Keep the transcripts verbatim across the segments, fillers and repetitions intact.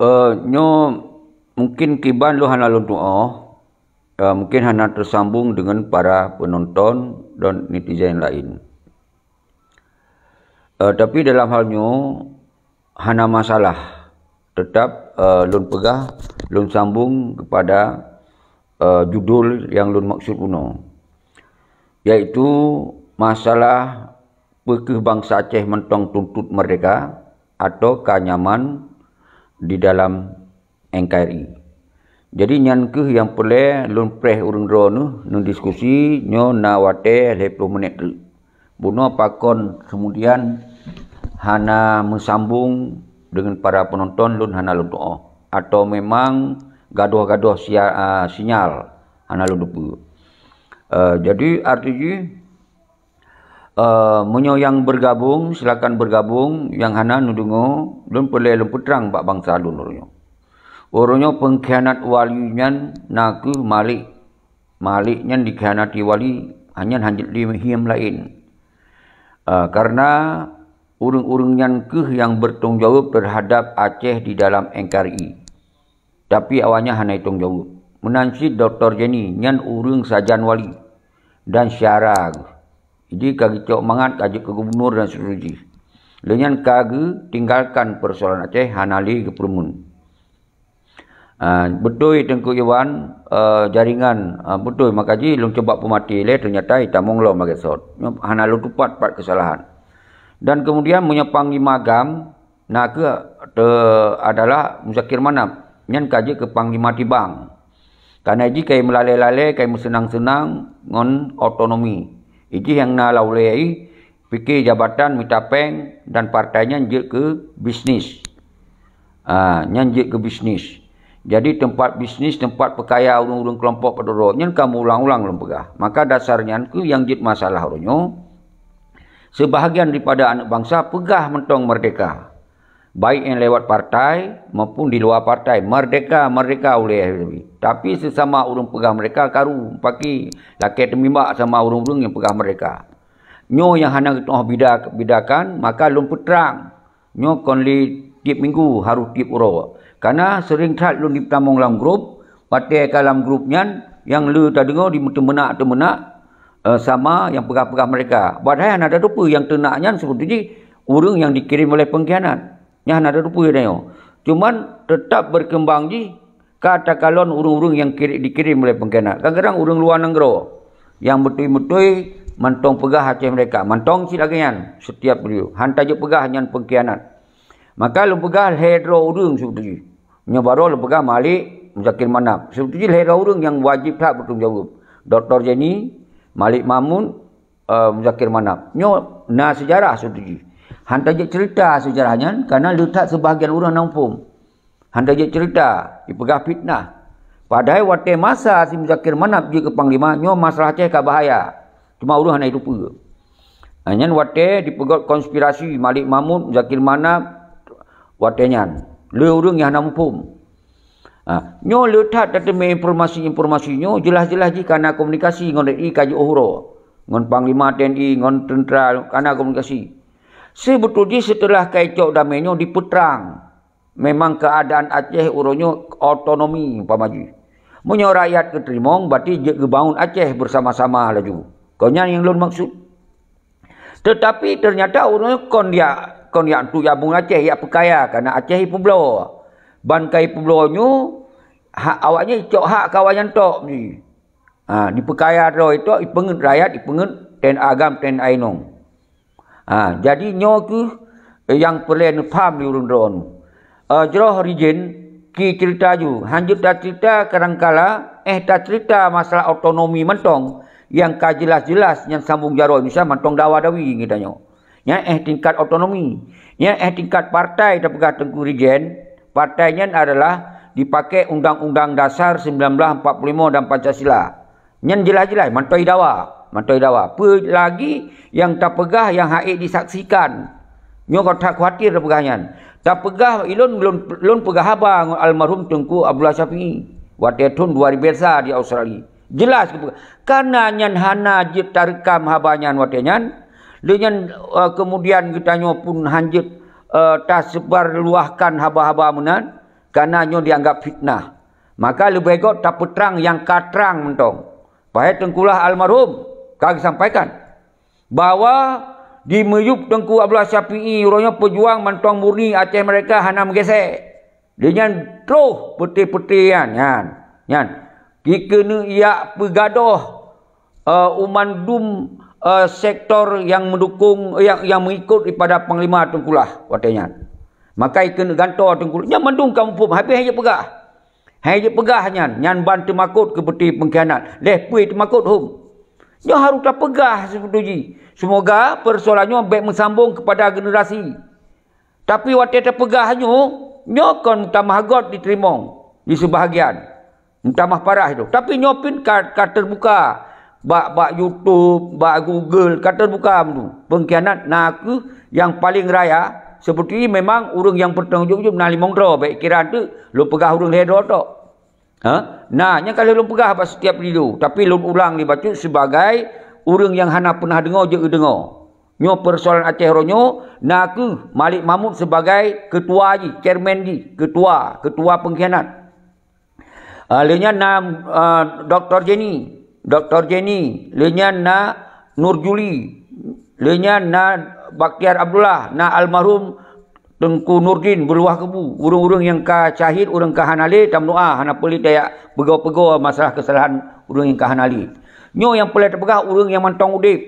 Eh, nyoe mungkin kiban lôn hana lôn tuoh, eh, mungkin hana tersambung dengan para penonton dan netizen lain. Eh, tapi dalam hal nyoe hana masalah. Tetap, eh, lôn peugah, lôn sambung kepada, eh, judul yang lôn maksud bunoe, yaitu masalah peu kheueh bansa Aceh mantong tuntut merdeka atau ka nyaman di dalam N K R I. Jadi nyan kheueh nyang peureulée lôn preh ureuëng droeneueh neudiskusi nyoe na watée lhée ploh minét treuk. Bunoe pakon kemudian hana meusambong deungon para peunonton lôn hana lôn tuoh, atau memang gadôh-gadôh sia-, a, sinyal hana lôn teupeue. Eh, jadi arti jih, eh, meunyoe nyang bergabung, silakan bergabung, nyang hana neudeungoe, lôn peureulée lôn peutrang bak bansa lôn uroe nyoe. Uroe nyoe peungkhianat wali nyan na kheueh Malik. Malik nyan dikhianati wali, nyan hanjeuet lé hiam laén. Eh, karena ureuëng-ureuëng nyan kheueh nyang bertanggung jaweueb teuhadab Aceh di dalam N K R I. Tapi awaknyan hana itanggung jaweueb. Meunan cit Doktor Jenny, nyan ureuëng sajan wali dan syara geuh. Jadi ka geucok mangat ka jeuet keu gubunur dan seterusnya. Lé nyan ka geutinggalkan persoalan Aceh hana lé geupeureumeun. Ah, beutôi Teungku Iwan, eh, jaringan, ah, beutôi maka jih lôn cuba peumaté lé, ternyata itamong lom lagée sot. Nyoe hana lôn tupat pat keusalahan. Dan kemudian meunyoe Panglima GAM, na kheueh te-, adalah Muzakir Manaf, nyan ka jeuet keu Panglima Tibang. Karena jih kai meulalée-lalée, kai meuseunang-seunang ngon otonomi. Ijih nyang na lam ulée jih, pike jabatan mita péng dan partai nyan jeuet keu bisnis. Ah, nyan jeuet keu bisnis. Jadi teumpat bisnis, teumpat peukaya ureuëng-ureuëng keulompok padum droe, nyan ka meuulang-ulang lôn peugah. Maka dasar nyan kheueh nyang jeuet masalah uroe nyoe. Seubahagian daripada aneuëk bansa peugah mantong merdeka. Baik nyang lewat partai maupun di luwa partai, merdeka, merdeka ulée. Tapi sesama ureuëng peugah merdeka karu, paki lakée teumimbak sama ureuëng-ureuëng nyang peugah merdeka. Nyoe nyang hana geutuoh bida-, bidakan, maka lôn peutrang. Nyoe kon lé tieb minggu harôh tieb uroe. Karena seuring that lôn jipeutamong lam grup, watée ka lam grup nyan nyang le tadeungoe di teumeunak-teumeunak, eh, sama nyang peugah-peugah merdeka. Padahai hana teupeue nyang teunak nyan seperti jih ureuëng nyang dikirém oleh pengkhianat. Nyan hana teupeue tanyoe. Cuman tetap berkembang jih ka takalon ureuëng-ureuëng nyang kiri-, dikirém oleh pengkhianat. Kadang-kadang ureuëng luwa nanggroe nyang beutôi-beutôi mantong peugah Aceh merdeka, mantong cit lagée nyan setiap beliau. Han tajeuet peugah nyan pengkhianat. Maka lôn peugah lhée droe ureuëng seperti jih. Nyoe baroe lôn peugah Malik, Muzakir Manaf. Seperti jih lhée droe ureuëng nyang wajéb that bertanggung jaweueb. Doktor Jenny, Malik Mahmud, eh, Muzakir Manaf. Nyoe na sejarah seperti jih. Han tajeuet cerita sejarah nyan, karena le that seubahagian ureuëng hana muphom. Han tajeuet cerita, jipeugah fitnah. Padahai watée masa si Muzakir Manaf jeuet keu panglima, nyoe masalah Aceh ka bahaya. Cuma ureuëng hana jiteupeue. Ah, nyan watée jipeugét konspirasi Malik Mahmud, Muzakir Manaf, watée nyan. Le ureuëng nyang hana muphom. Ah, nyoe le that tateumé informasi-informasi nyoe jeulaih-jeulaih jih kana komunikasi ngon R I ka jiôh uroe. Ngon panglima T N I, ngon teuntra kana komunikasi. Sibeutôi jih seuteulah ka icok damé nyoe dipeutrang. Memang keuadaan Aceh uroe nyoe otonomi umpama jih. Meunyoe rakyat geuteurimong, berarti jeuet geubangun Aceh bersama-sama laju. Kon nyan nyang lôn maksud. Tetapi ternyata uroe nyoe kon jak, kon jak tu jak bangun Aceh, jak peukaya, karena Aceh ipeubloe. Ban ka ipeubloe nyoe, hak awaknyan icok hak keu awaknyan tok jih. Ha, dipeukaya droe tok, ipeungét rakyat, ipeungét T N A GAM, T N A inong. Ha, jadi nyoe kheueh nyang peureulée neupham lé ureuëng droeneueh. Eh, jroh Rijen, ki cerita ju, hanjeuet tacerita kadangkala, eh, tacerita masalah otonomi mantong, nyang ka jeulaih-jeulaih nyan sambong jaroe Indonesia mantong dawa-dawi geutanyoe. Nyan eh tingkat otonomi. Nyan eh tingkat partai tapeugah Teungku Rijen, partai nyan adalah dipakai Undang-Undang Dasar sembilan belas empat puluh lima dan Pancasila. Nyan jeulaih-jeulaih mantong dawa, mantong dawa. Peue lagi nyang tapeugah nyang hase disaksikan. Nyoe ka that khawatir tapeugah nyan. Tapeugah ilôn, lôn, lôn peugah haba ngon almarhum Teungku Abdullah Syafi'i watée thon dua ribu sa di Australia. Jeulaih geupeugah. Kana nyan hana jeuet tareukam haba nyan watée nyan. Lé nyan, eh, kemudian geutanyoe pun hanjeuet, eh, taseubar luahkan haba-haba meunan. Karena nyoe dianggap fitnah. Maka leubeh göt tapeutrang nyang ka trang mantong. Padahai Teungku Lah almarhum ka geusampaikan bahwa di miyueb Teungku Abdullah Syafi'i, uroe nyoe peujuang mantong murni Aceh Merdeka hana meugesek. Lé nyan troh peuté-peuté nyan, nyan, nyan. Jikeuneuk jak peugadôh, eh, u mandum, eh, sektor nyang meudukung, nyang, nyang meuikot daripada Panglima Teungku Lah watée nyan. Maka jikeuneuk gantoe Teungku Lah. Nyan mandum ka muphom, habéh han jeuet peugah. Han jeuet peugah nyan, nyan ban teumakot keu peuté peungkhianat. Lheuh peue teumakot hom. Nyoe harôh tapeugah sibeutôi jih. Seumoga peusoalan nyoe bék meusambong keupada generasi. Tapi watée tapeugah nyoe, nyoe kon meutamah göt diteurimong di seubahagian. Meutamah parah itu. Tapi nyoe pih ka, ka teubuka bak, bak YouTube, bak Google, ka teubuka meunyoe. Peungkhianat nakeuh nyang paleng raya, seperti memang ureuëng nyang peutanggong jaweueb na limong droe, bék kira teuk lôn peugah ureuëng lhée droe tok. Ha? Nah, nyang ka lheueh lôn peugah bak setiap video, tapi lôn ulang lé bacut sebagai ureuëng nyang hana peunah deungoe jeuet geudeungoe. Nyoe peusoalan Aceh uroe nyoe, nakeuh Malik Mahmud sebagai ketua jih, chairman jih, ketua, ketua peungkhianat. Ah, lheueh nyan na, ah, Doktor Jenny, Doktor Jenny, lheueh nyan na Nur Juli, lheueh nyan na Bakhtiar Abdullah, na almarhum Teungku Nurdin Beuluah Keubu, ureuëng-ureuëng nyang ka syahid, ureuëng ka hana lé, tameudoá, hana peue lé tajak peugoe-peugoe masalah keusalahan ureuëng nyang ka hana lé. Nyoe nyang peureulée tapeugah ureuëng nyang mantong udeb.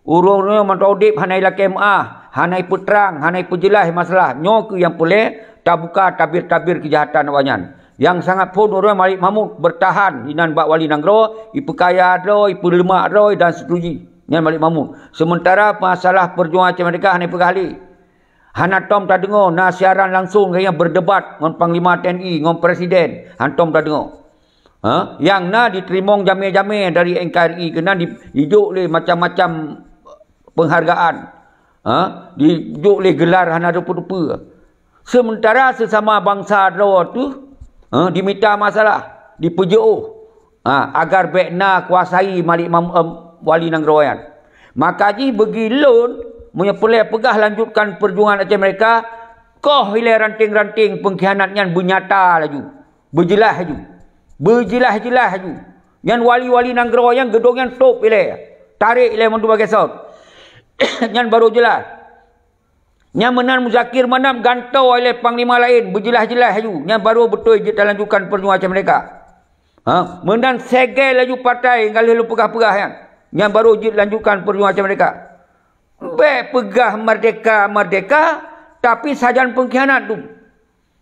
Ureuëng-ureuëng mantong udeb hana ilakée meuáh, hana ipeutrang, hana ipeujeulaih masalah. Nyoe kheueh nyang peureulée tabuka tabir-tabir keujahatan awaknyan. Nyang sangat phon ureuëng Malik Mahmud beurtahan inan bak wali nanggroe, ipeukaya droe, ipeuleumak droe dan seterusnya. Nyan Malik Mahmud. Sementara masalah peujuangan Aceh Merdeka hana ipeugah lé. Hana tom tadeungoe na siaran langsong gaya berdebat ngon Panglima T N I, ngon Presiden. Hantom tadeungoe. Ha? Nyang na diteurimong jamé-jamé dari N K R I keunan di-, dijok lé macam-macam penghargaan. Ha? Dijok lé gelar hana teupeu-teupeu. Sementara sesama bangsa droe tu, ha, dimita masalah, dipeujeuôh. Ha, agar bék na kuasai Malik Mam-, em, wali nanggroe nyan. Maka jih bagi lôn, meunyoe peureulée peugah lanjutkan peujuangan Aceh Merdeka, koh ilée ranting-ranting peungkhianat nyan beunyata laju. Beujeulaih laju. Beujeulaih-jeulaih laju. Nyan wali-wali nanggroe nyan geudong nyan tôb ilée. Tarek ilée mandum bagée sot. Nyan barô jeulaih. Nyan meunan Muzakir Manaf gantoe ilée panglima laén beujeulaih-jeulaih laju. Nyan barô beutôi jeuet talanjutkan peujuangan Aceh Merdeka. Ha? Meunan segel laju partai nyang ka lheueh lôn peugah-peugah nyan. Nyan barô jeuet lanjutkan peujuangan Aceh Merdeka. Bék peugah merdeka-merdeka, tapi sajan peungkhianat tu.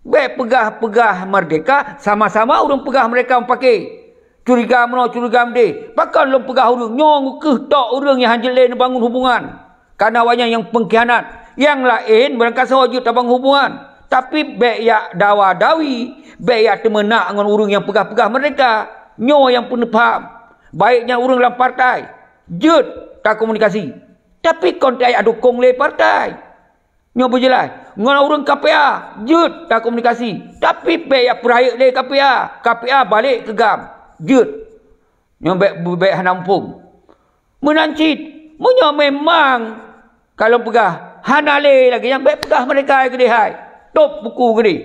Bék peugah-peugah merdeka, sama-sama ureuëng peugah merdeka meupaké. Curiga meunoe, curiga meudeh. Pakon lôn peugah ureuëng nyoe keuh tok ureuëng nyang hanjeuet lé neubangun hubungan. Kareuna awaknyan nyang peungkhianat. Nyang laén beurangkasoe jeuet tabangun hubungan. Tapi bék yak dawa-dawi, bék yak teumeunak ngon ureuëng nyang peugah-peugah merdeka. Nyoe nyang peuneupaham. Baik nyan ureuëng lam partai, jeuet takomunikasi. Tapi kon tajak dukong lé partai. Nyoe beujeulaih, ngon ureuëng K P A jeuet takomunikasi, tapi bék yak peurayeuk lé K P A, K P A balek keu GAM, jeuet. Nyoe bék, bék hana muphom. Meunan cit, meunyoe memang ka lôn peugah hana lé lagée nyan, bék peugah merdeka keudeh hai. Tôb buku keudeh.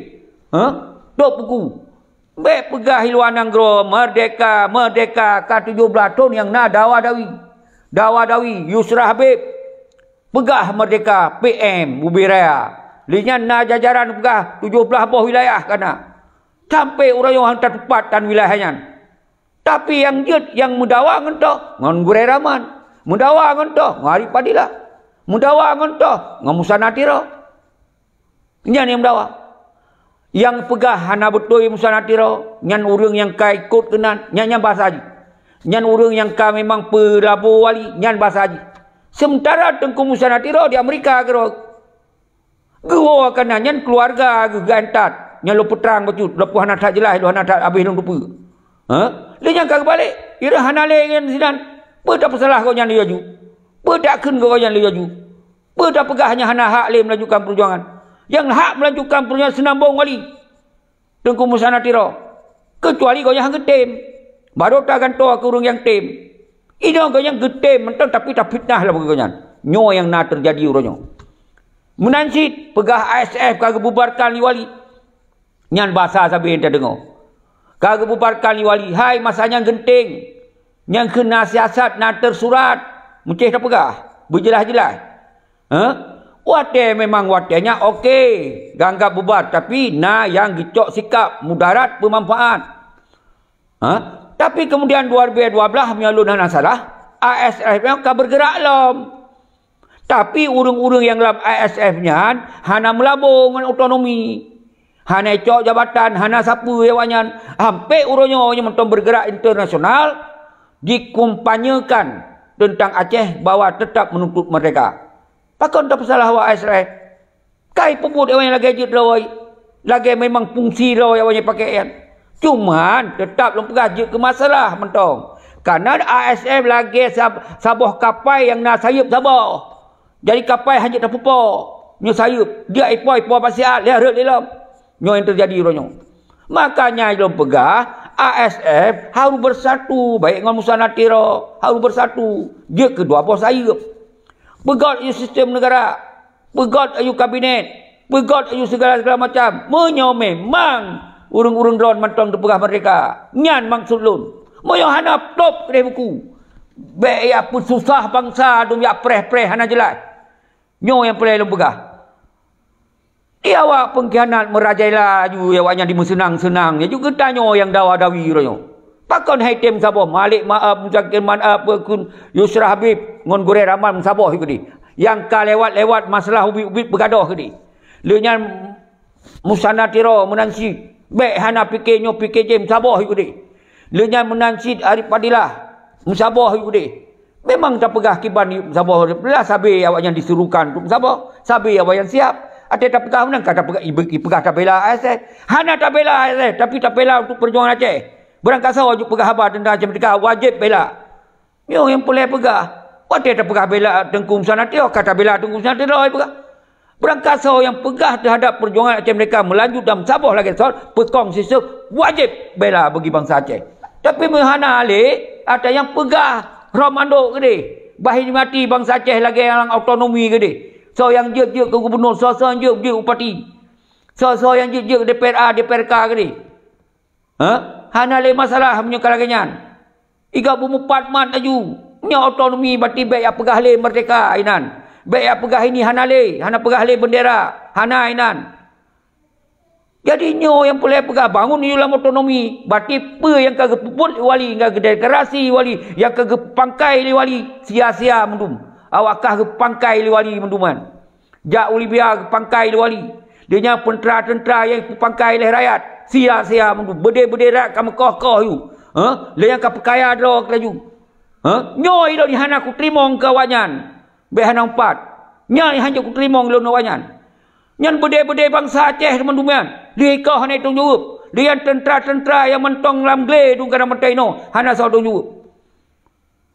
Hah? Tôb buku. Bék peugah i luwa nanggroe, merdeka, merdeka, ka tujoh blaih thon nyang na dawa-dawi. Dawa-dawi, Yusra Habib. Peugah merdeka P M ubé raya. Lé nyan na jajaran peugah tujoh blaih boh wilayah ka na. Sampoe uroe nyoe han tatupat tan wilayah nyan. Tapi nyang jeuet nyang meudawa ngon toh ngon Gurée Rahman. Meudawa ngon toh ngon Arif Fadilah. Meudawa ngon toh ngon Musa Natiro. Nyan nyang meudawa. Nyang peugah hana beutôi Musa Natiro, nyan ureuëng nyang ka ikot keunan, nyan, nyan basa jih. Nyan ureuëng nyang ka memang peulabo wali, nyan basa jih. Sementara Teungku Musa Natiro di Amerika keudroe. Geuwoe keunan nyan keuluwarga geuh geuantat, nyan lôn peutrang bacut, lôn peuhana that jeulaih, lôn hana that habéh lôn teupeue. Ha? Lé nyan ka geubalek, ireuh hana lé ngon sinan. Peue tapeusalah gobnyan laju? Peue takheun gobnyan laju? Peue tapeugah nyang hana hak lé meulanjutkan peujuangan? Nyang hak meulanjutkan peujuangan seunambong wali Teungku Musa Natiro. Keucuali gobnyan han geutem. Barô tagantoe keu ureuëng nyang tem. Inoe gobnyan geutem mantong tapi tafitnah lom gobnyan. Nyoe nyang na teujadi uroe nyoe. Meunan cit peugah I S F ka geububarkan lé wali. Nyan basa sabe tadeungoe. Ka geububarkan lé wali, hai masa nyan geunteng. Nyang kheun na siasat na teusurat, meucéh tapeugah, beujeulaih-jeulaih. Hah? Watée memang watée nyan oke, geuanggab bubar, tapi na nyang geucok sikap mudarat peumanfaat. Ha? Tapi kemudian dua ribu dua belas meunyoe lôn hana salah, A S F nyan ka bergerak lom. Tapi ureuëng-ureuëng nyang lam A S F nyan hana meulabô ngon otonomi. Hana cok jabatan, hana sapeue awaknyan. Sampai uroe nyoe nyang mantong bergerak internasional dikumpanyekan tentang Aceh bahwa tetap menuntut merdeka. Pakon tapeusalah awak A S F? Kai peubuet awaknyan lagée jeuet droe, lagée memang fungsi droe awaknyan pakée nyan. Cuman, teutap lôn peugah jeuet keu masalah mantong. Kareuna A S F lagée sab-, saboh kapai nyang na sayeuep saboh. Jadi kapai hana jeuet tapeupo. Nyoe sayeuep, jeuet ipo-ipo pasiat, lheueh rhot lé lom. Nyoe nyang teujadi uroe nyoe. Makanya lôn peugah, A S F harus bersatu, baik ngon Musa Natiro, harus bersatu. Jeuet keu dua boh sayeuep. Peugét yue sistem negara, peugét yue kabinet, peugét yue segala-segala macam. Meunyoe memang ureuëng-ureuëng droen mantong teupeugah merdeka, nyan maksud lôn. Meunyoe hana, tôb keudeh buku. Bék ya peususah bansa dum ya preh-preh hana jeulaih. Nyoe nyang peureulée lôn peugah. Di awak pengkhianat meurajalela laju, awaknyan dimeuseunang-seunang. Nyoe juga tanyoe nyang dawa-dawi uroe nyoe. Pakon hai tem saboh Malik Maaf, Muzakir Manaf, Yusra Habib ngon Gurée Rahman meusaboh keudeh. Nyang ka lewat-lewat masalah ubit-ubit peugadôh keudeh. Lheueh nyan Musa Natiro meunan cit, bék hana pike nyoe pike jih meusaboh keudeh. Lheueh nyan meunan cit Arif Fadilah meusaboh keudeh. Memang tapeugah kiban meusaboh, lah sabe awaknyan disuruhkan untuk meusaboh, sabe awaknyan siap. Até tapeugah meunan ka tapeugah, ibe-, ipeugah tabela A S F. Hana tabela A S F, tapi tabela untuk perjuangan Aceh. Beurangkasoe jeuet peugah haba teuntang Aceh Merdeka, wajéb bela. Nyoe nyang peureulée peugah. Watée tapeugah bela Teungku Musa Natiro, ka tabela Teungku Musa Natiro, ipeugah. Beurangkasoe nyang peugah teuhadap perjuangan Aceh Merdeka meulanjut dan meusaboh lagée sot, peukong sistem, wajéb bela bagi bansa Aceh. Tapi meuhana lé, ata nyang peugah rhom mandok keudeh, bah inikmati bansa Aceh lagée nyang otonomi keudeh. Soe nyang jeuet-jeuet keu gubunur, soe-soe nyang jeuet-jeuet bupati. Soe-soe nyang jeuet-jeuet keu D P R A, D P R K keudeh. Ha? Hana lé masalah meunyoe ka lagée nyan. Iga beumupat mat laju. Nyoe otonomi, berarti bék ya peugah lé merdeka inan. Bék ya peugah ini hana lé, hana peugah lé bendera, hana inan. Jadi nyoe nyang peureulée peugah bangun yue lam otonomi, berarti peue nyang ka geupeubuet lé wali, nyang ka geudeklarasi lé wali, nyang ka geupangkai lé wali, sia-sia mandum. Awak kah geupangkai lé wali mandum nyan. Jak u Libya geupangkai lé wali. Lheueh nyan peuntra-teuntra nyang geupangkai lé rakyat, sia-sia mandum. Beudé-beudé rakyat ka meukoh-koh yue. Hah? Lheueh nyan ka peukaya droe laju. Hah? Nyoe ilôn hana kuteurimong keu awaknyan. Bék hana umpat. Nyan hana kuteurimong lôn awaknyan. Nyan beudé-beudé bansa Aceh mandum nyan. Lheueh ikoh hana itong jaweueb. Lheueh nyan teuntra-teuntra nyang mantong lam glé dum kana mantong inoe hana soe tong jaweueb.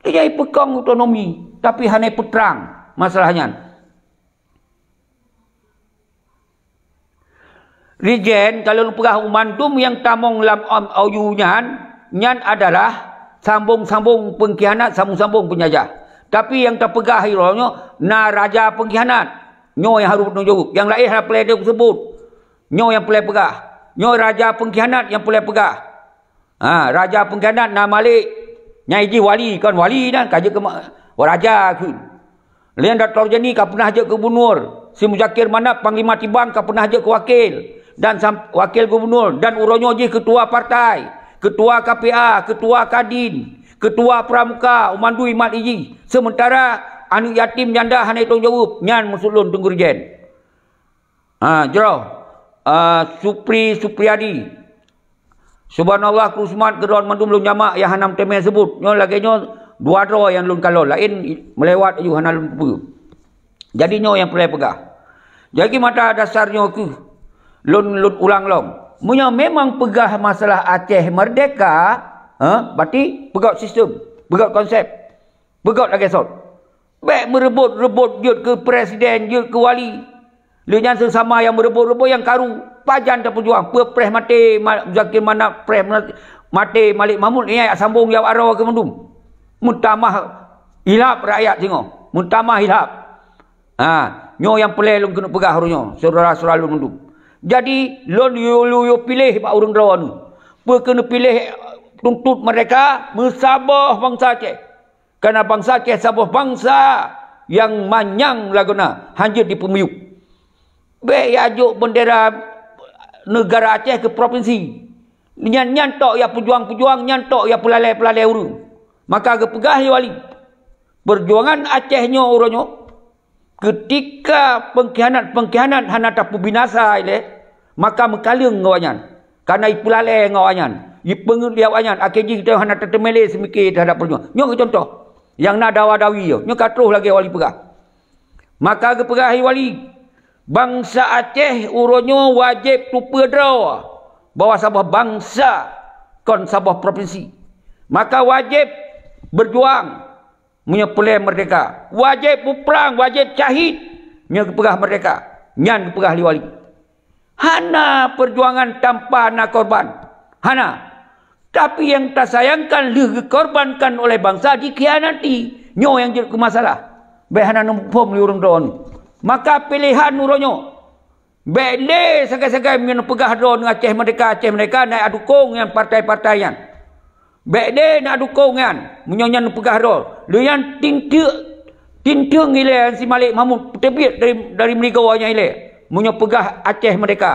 Lheueh nyan ipeukong otonomi, tapi hana ipeutrang masalah nyan. Rijen, ka lôn peugah u mandum nyang tamong lam M O U nyan, nyan adalah sambong-sambong peungkhianat, sambong-sambong peunjajah. Tapi nyang tapeugah uroe nyoe na raja peungkhianat. Nyoe nyang harôh tanggung jaweueb. Nyang laén hana peureulée teuseubut. Nyoe nyang peureulée peugah. Nyoe raja peungkhianat nyang peureulée peugah. Ha, raja peungkhianat na Malik. Nyang jih wali, kon wali nyan, ka jeuet keu ma-, raja kheun. Lheueh nyan Doktor Jani ka peunah jeuet keu gubunur. Si Muzakir Manaf, Panglima Tibang, ka peunah jeuet keu wakil. Dan sam-, wakil gubunur. Dan uroe nyoe jih ketua partai, ketua K P A, ketua Kadin, ketua Pramuka, u mandum imat ijih. Sementara aneuk yatim janda hana itong jaweueb. Nyan maksud lôn Teungku Rijen. Ha, jroh. Ah, Supri Supriyadi. Subhanallah, keu seumah keudroe mandum lôn jamak nyang hana meuteumé seubut. Nyoe lagée nyoe dua droe nyang lôn kalon, laén meulewat aju hana lôn peue. Jadi nyoe nyang peureulée peugah. Jadi mata dasar nyoe kheueh lôn, lôn ulang lom. Meunyoe memang peugah masalah Aceh merdeka, ha, berarti peugét sistem, peugét konsep. Beugét lagée sot. Bék meureubot-reubot jeuet keu presiden, jeuet keu wali. Lheueh nyan seusama nyang meureubot-reubot nyang karu. Pajan tapeujuang, peue preh maté Ma-, Muzakir Manaf, preh ma-, maté Malik Mahmud, nyan jak sambong jak aroe keu mandum. Meutamah ilap rakyat singoh, meutamah ilap. Ha, nyoe nyang peureulée lôn keuneuk peugah uroe nyoe, syedara-syedara lôn mandum. Jadi, lôn yue-yue piléh bak ureuëng droeneuh. Peue keuneuk piléh tuntot merdeka, meusaboh bansa Aceh. Karena bansa Aceh saboh bansa nyang manyang lagoena, hanjeuet dipeumiyueb. Bék ya jok bendera negara Aceh keu provinsi. Nyan, nyan tok ya peujuang-peujuang, nyan tok ya peulalé-peulalé ureuëng. Maka geupeugah lé wali, perjuangan Aceh nyoe uroe nyoe, keutika pengkhianat-pengkhianat hana tapeubinasa ilée, maka meukaleueng ngon awaknyan. Karena ipeulalé ngon awaknyan, ipeungeuet lé awaknyan, akhé jih teuh hana tateumé lé seumike teuhadap perjuangan. Nyoe keuh contoh, nyang na dawa-dawi nyoe, nyoe ka troh lagée wali peugah. Maka geupeugah lé wali, bansa Aceh uroe nyoe wajéb teupeue droe bahwa saboh bansa kon saboh provinsi. Maka wajéb beujuang meunyoe peureulée merdeka. Wajéb muprang, wajéb syahid meunyoe geupeugah merdeka. Nyan geupeugah lé wali. Hana perjuangan tanpa na korban. Hana. Tapi nyang tasayangkan lheueh geukorbankan oleh bansa dikhianati. Nyoe nyang jeuet keu masalah. Bék hana neumuphom lé ureuëng droeneuh. Maka piléhan uroe nyoe, bék lé sagai-sagai meunyoe neupeugah droeneuh Aceh merdeka, Aceh merdeka, na dukong nyan partai-partai nyan. Bék deh na dukong nyan, meunyoe nyan neupeugah droe. Lheueh nyan tinteuk, tinteung ilée si Malik Mahmud teubiet dari, dari meurigoe nyan ilée. Meunyoe peugah Aceh merdeka,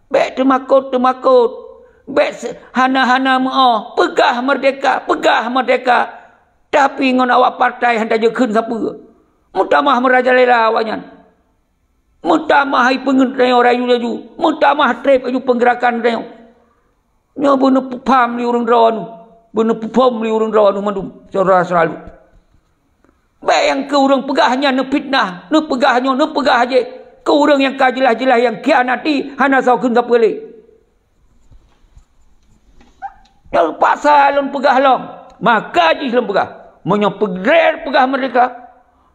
bék teumakot-teumakot. Bék se-, hana-hana meuoh, peugah merdeka, peugah merdeka. Tapi ngon awak partai hana jeuet kheun sapeue. Meutamah meurajalela awaknyan. Meutamah hai peungeuet tanyoe rayu laju, meutamah treb laju peunggeurakan tanyoe. Nyoe beuneupeupaham lé ureuëng droeneuh, beuneupeupaham lé ureuëng droeneuh mandum, syedara-syedara lôn. Bék nyang keu ureuëng peugah nyan neufitnah, neupeugah nyoe, neupeugah jih. Keu ureuëng nyang ka jeulaih-jeulaih nyang khianati, hana soe kheun sapeue lé. Terpaksa lôn peugah lom, maka jih lôn peugah. Meunyoe peugah, peugah merdeka,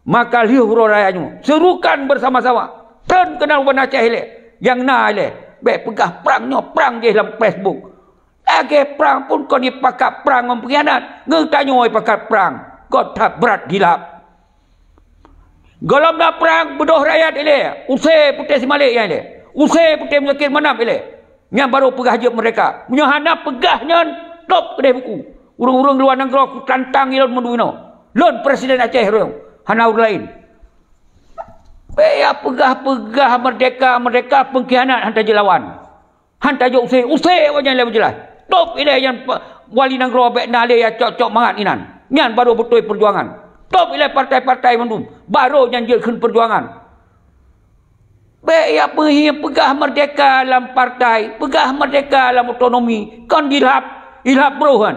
maka lheueh uroe raya nyoe, serukan bersama-sama. Treun keunan u Banda Aceh ilée, nyang na ilée. Bék peugah prang nyoe, prang jih lam Facebook. Lagée prang pun kon jipakat prang ngon peunghianat, geutanyoe jipakat prang. Kon that brat gilap. Gohlom na prang, beudôh rakyat ilée, use putéh si Malik nyan ilée, use putéh Muzakir Manaf ilée. Nyan barô peugah jeuet merdeka. Meunyoe hana peugah nyan, tôb keudeh buku. Ureuëng-ureuëng luwa nanggroe kutantang ilôn meudua inoe. Lôn presiden Aceh roh, hana ureuëng laén. Bék ya peugah-peugah merdeka, merdeka, peungkhianat hana jeuet lawan. Hana jok use, use awaknyan lé beujeulaih. Tôb ilée nyan pe-, wali nanggroe bék na lé ya cok-cok mangat inan. Nyan barô beutôi peujuangan. Tôb ilée partai-partai mandum, barô nyan jeuet kheun peujuangan. Bék ya peuhi peugah merdeka lam partai, peugah merdeka lam otonomi, kon jilhab, jilhab broh nyan.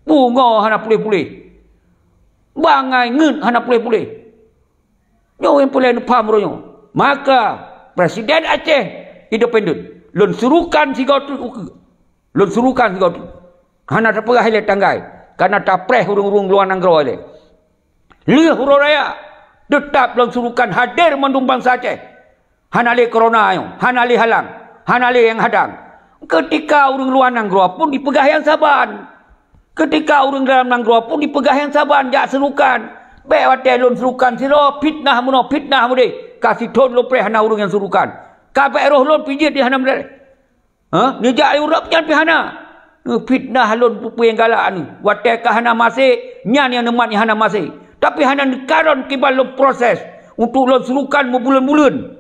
Pungo hana puléh-puléh. Bangai ngeuet hana puléh-puléh. Nyoe nyang peureulée neupaham uroe nyoe. Maka, Presiden Aceh independen, lôn surukan sigoe teuk ukeue. Lôn surukan sigoe teuk. Hana tapeugah ilée tanggai, kana tapreh ureuëng-ureuëng luwa nanggroe ilée. Lheueh uroe raya, teutap lôn surukan hadir mandum bansa Aceh. Hana lé korona nyoe, hana lé halang, hana lé nyang hadang. Keutika ureuëng luwa nanggroe pun jipeugah nyang saban. Keutika ureuëng dalam nanggroe pun jipeugah nyang saban jak seurukan. Bék watée lôn seurukan sidroe, fitnah meunoe, fitnah meudeh. Ka sithon lôn preh hana ureuëng nyang seurukan. Ka bék roh lôn pih jeuet di hana meudeh. Ha? Neujak Europe nyan pih hana. Neufitnah lôn peue-peue nyang galak nyoe. Watée ka hana maséh, nyan nyang neumat nyang hana maséh. Tapi hana neukaron kiban lôn proses untuk lôn seurukan meubuleuen-buleuen.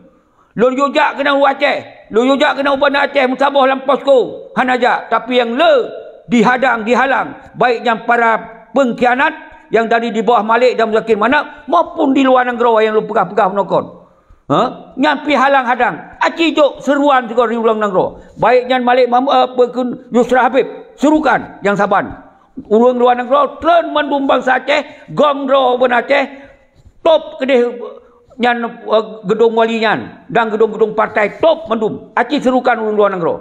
Lôn yue jak keunan u Aceh, lôn yue jak keunan u Banda Aceh meusaboh lam posko, hana jak, tapi nyang le dihadang, dihalang, baik nyang para peungkhianat nyang dari di bawah Malik dan Muzakir Manaf maupun di luwa nanggroe nyang lôn peugah-peugah meunoe kon. Ha? Nyan pih halang hadang, aci jok seuruan sigoe di luwa nanggroe. Baik nyan Malik Mahmud, eh, peue kheun Yusra Habib, seurukan nyang saban. Ureuëng luwa nanggroe treun mandum bansa Aceh, gom droe u Banda Aceh, tôb keudeh nyan, eh, geudong wali nyan dan geudong-geudong partai tôb mandum. Aci seurukan ureuëng luwa nanggroe.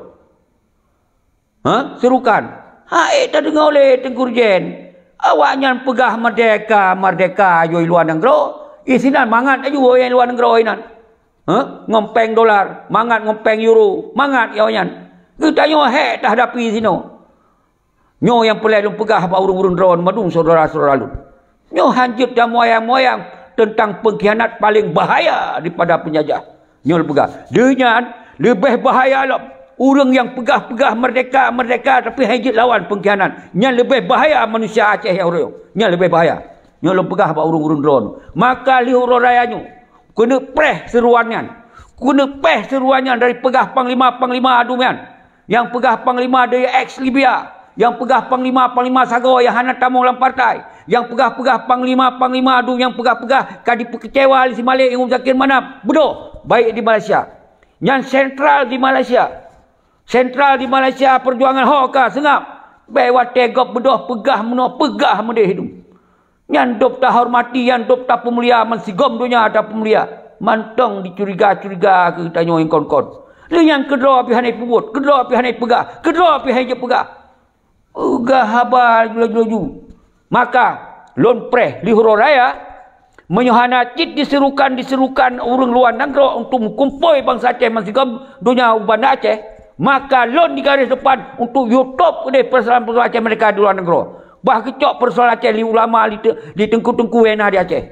Ha? Seurukan. Hai tadeungoe lé Teungku Rjen. Awaknyan peugah merdeka, merdeka, yoh i luwa nanggroe. I sinan mangat laju awaknyan i luwa nanggroe inan. Ha? Ngon péng dolar, mangat ngon péng euro, mangat awaknyan. Geutanyoe hék tahadapi sinoe. Nyoe nyang peureulée lôn peugah bak ureuëng-ureuëng droe mandum syedara-syedara lôn. Nyoe hanjeuet tamoyang-moyang teuntang peungkhianat paleng bahaya daripada peunjajah. Nyoe lôn peugah. Deunyan, Leubeh bahaya lom ureuëng nyang peugah-peugah merdeka, merdeka, tapi hana jeuet lawan peungkhianat. Nyan leubeh bahaya manusia Aceh nyang uroe nyoe. Nyan leubeh bahaya. Nyoe lôn peugah bak ureuëng-ureuëng droeneuh. Maka lheueh uroe raya nyoe, keuneuk preh seuruan nyan. Keuneuk preh seuruan nyan dari peugah panglima-panglima adu nyan. Nyang peugah panglima dari eks Libya, nyang peugah panglima-panglima sagoe nyang hana tamong lam partai, nyang peugah-peugah panglima-panglima adu, nyang peugah-peugah ka jipeukeucewa lé si Malik ngon Zakir Manaf, beudôh, baik di Malaysia. Nyan sentral di Malaysia. Sentral di Malaysia, peujuangan ho ka seungab. Bék watée gob beudôh peugah meunoe, peugah meudeh dum. Nyan dôb tahormati, nyan dôb tapeumulia, meusigom donya tapeumulia. Mantong dicuriga-curiga keu tanyoe kon-kon. Lé nyan keudroe pih hana peubuet, keudroe pih hana peugah, keudroe pih hana jeuet peugah. Peugah haba laju-laju. Maka, lôn preh lheueh uroe raya, meunyoe hana cit diserukan-diserukan ureuëng luwa nanggroe untuk meukumpôi bansa Aceh meusigom donya u Banda Aceh, maka lôn di garéh depan untuk yue tôb keudeh peusoalan-peusoalan Aceh meurdeka di luwa nanggroe. Bah geucok peusoalan Aceh lé ulama, lé te-, lé teungku-teungku nyang na di Aceh.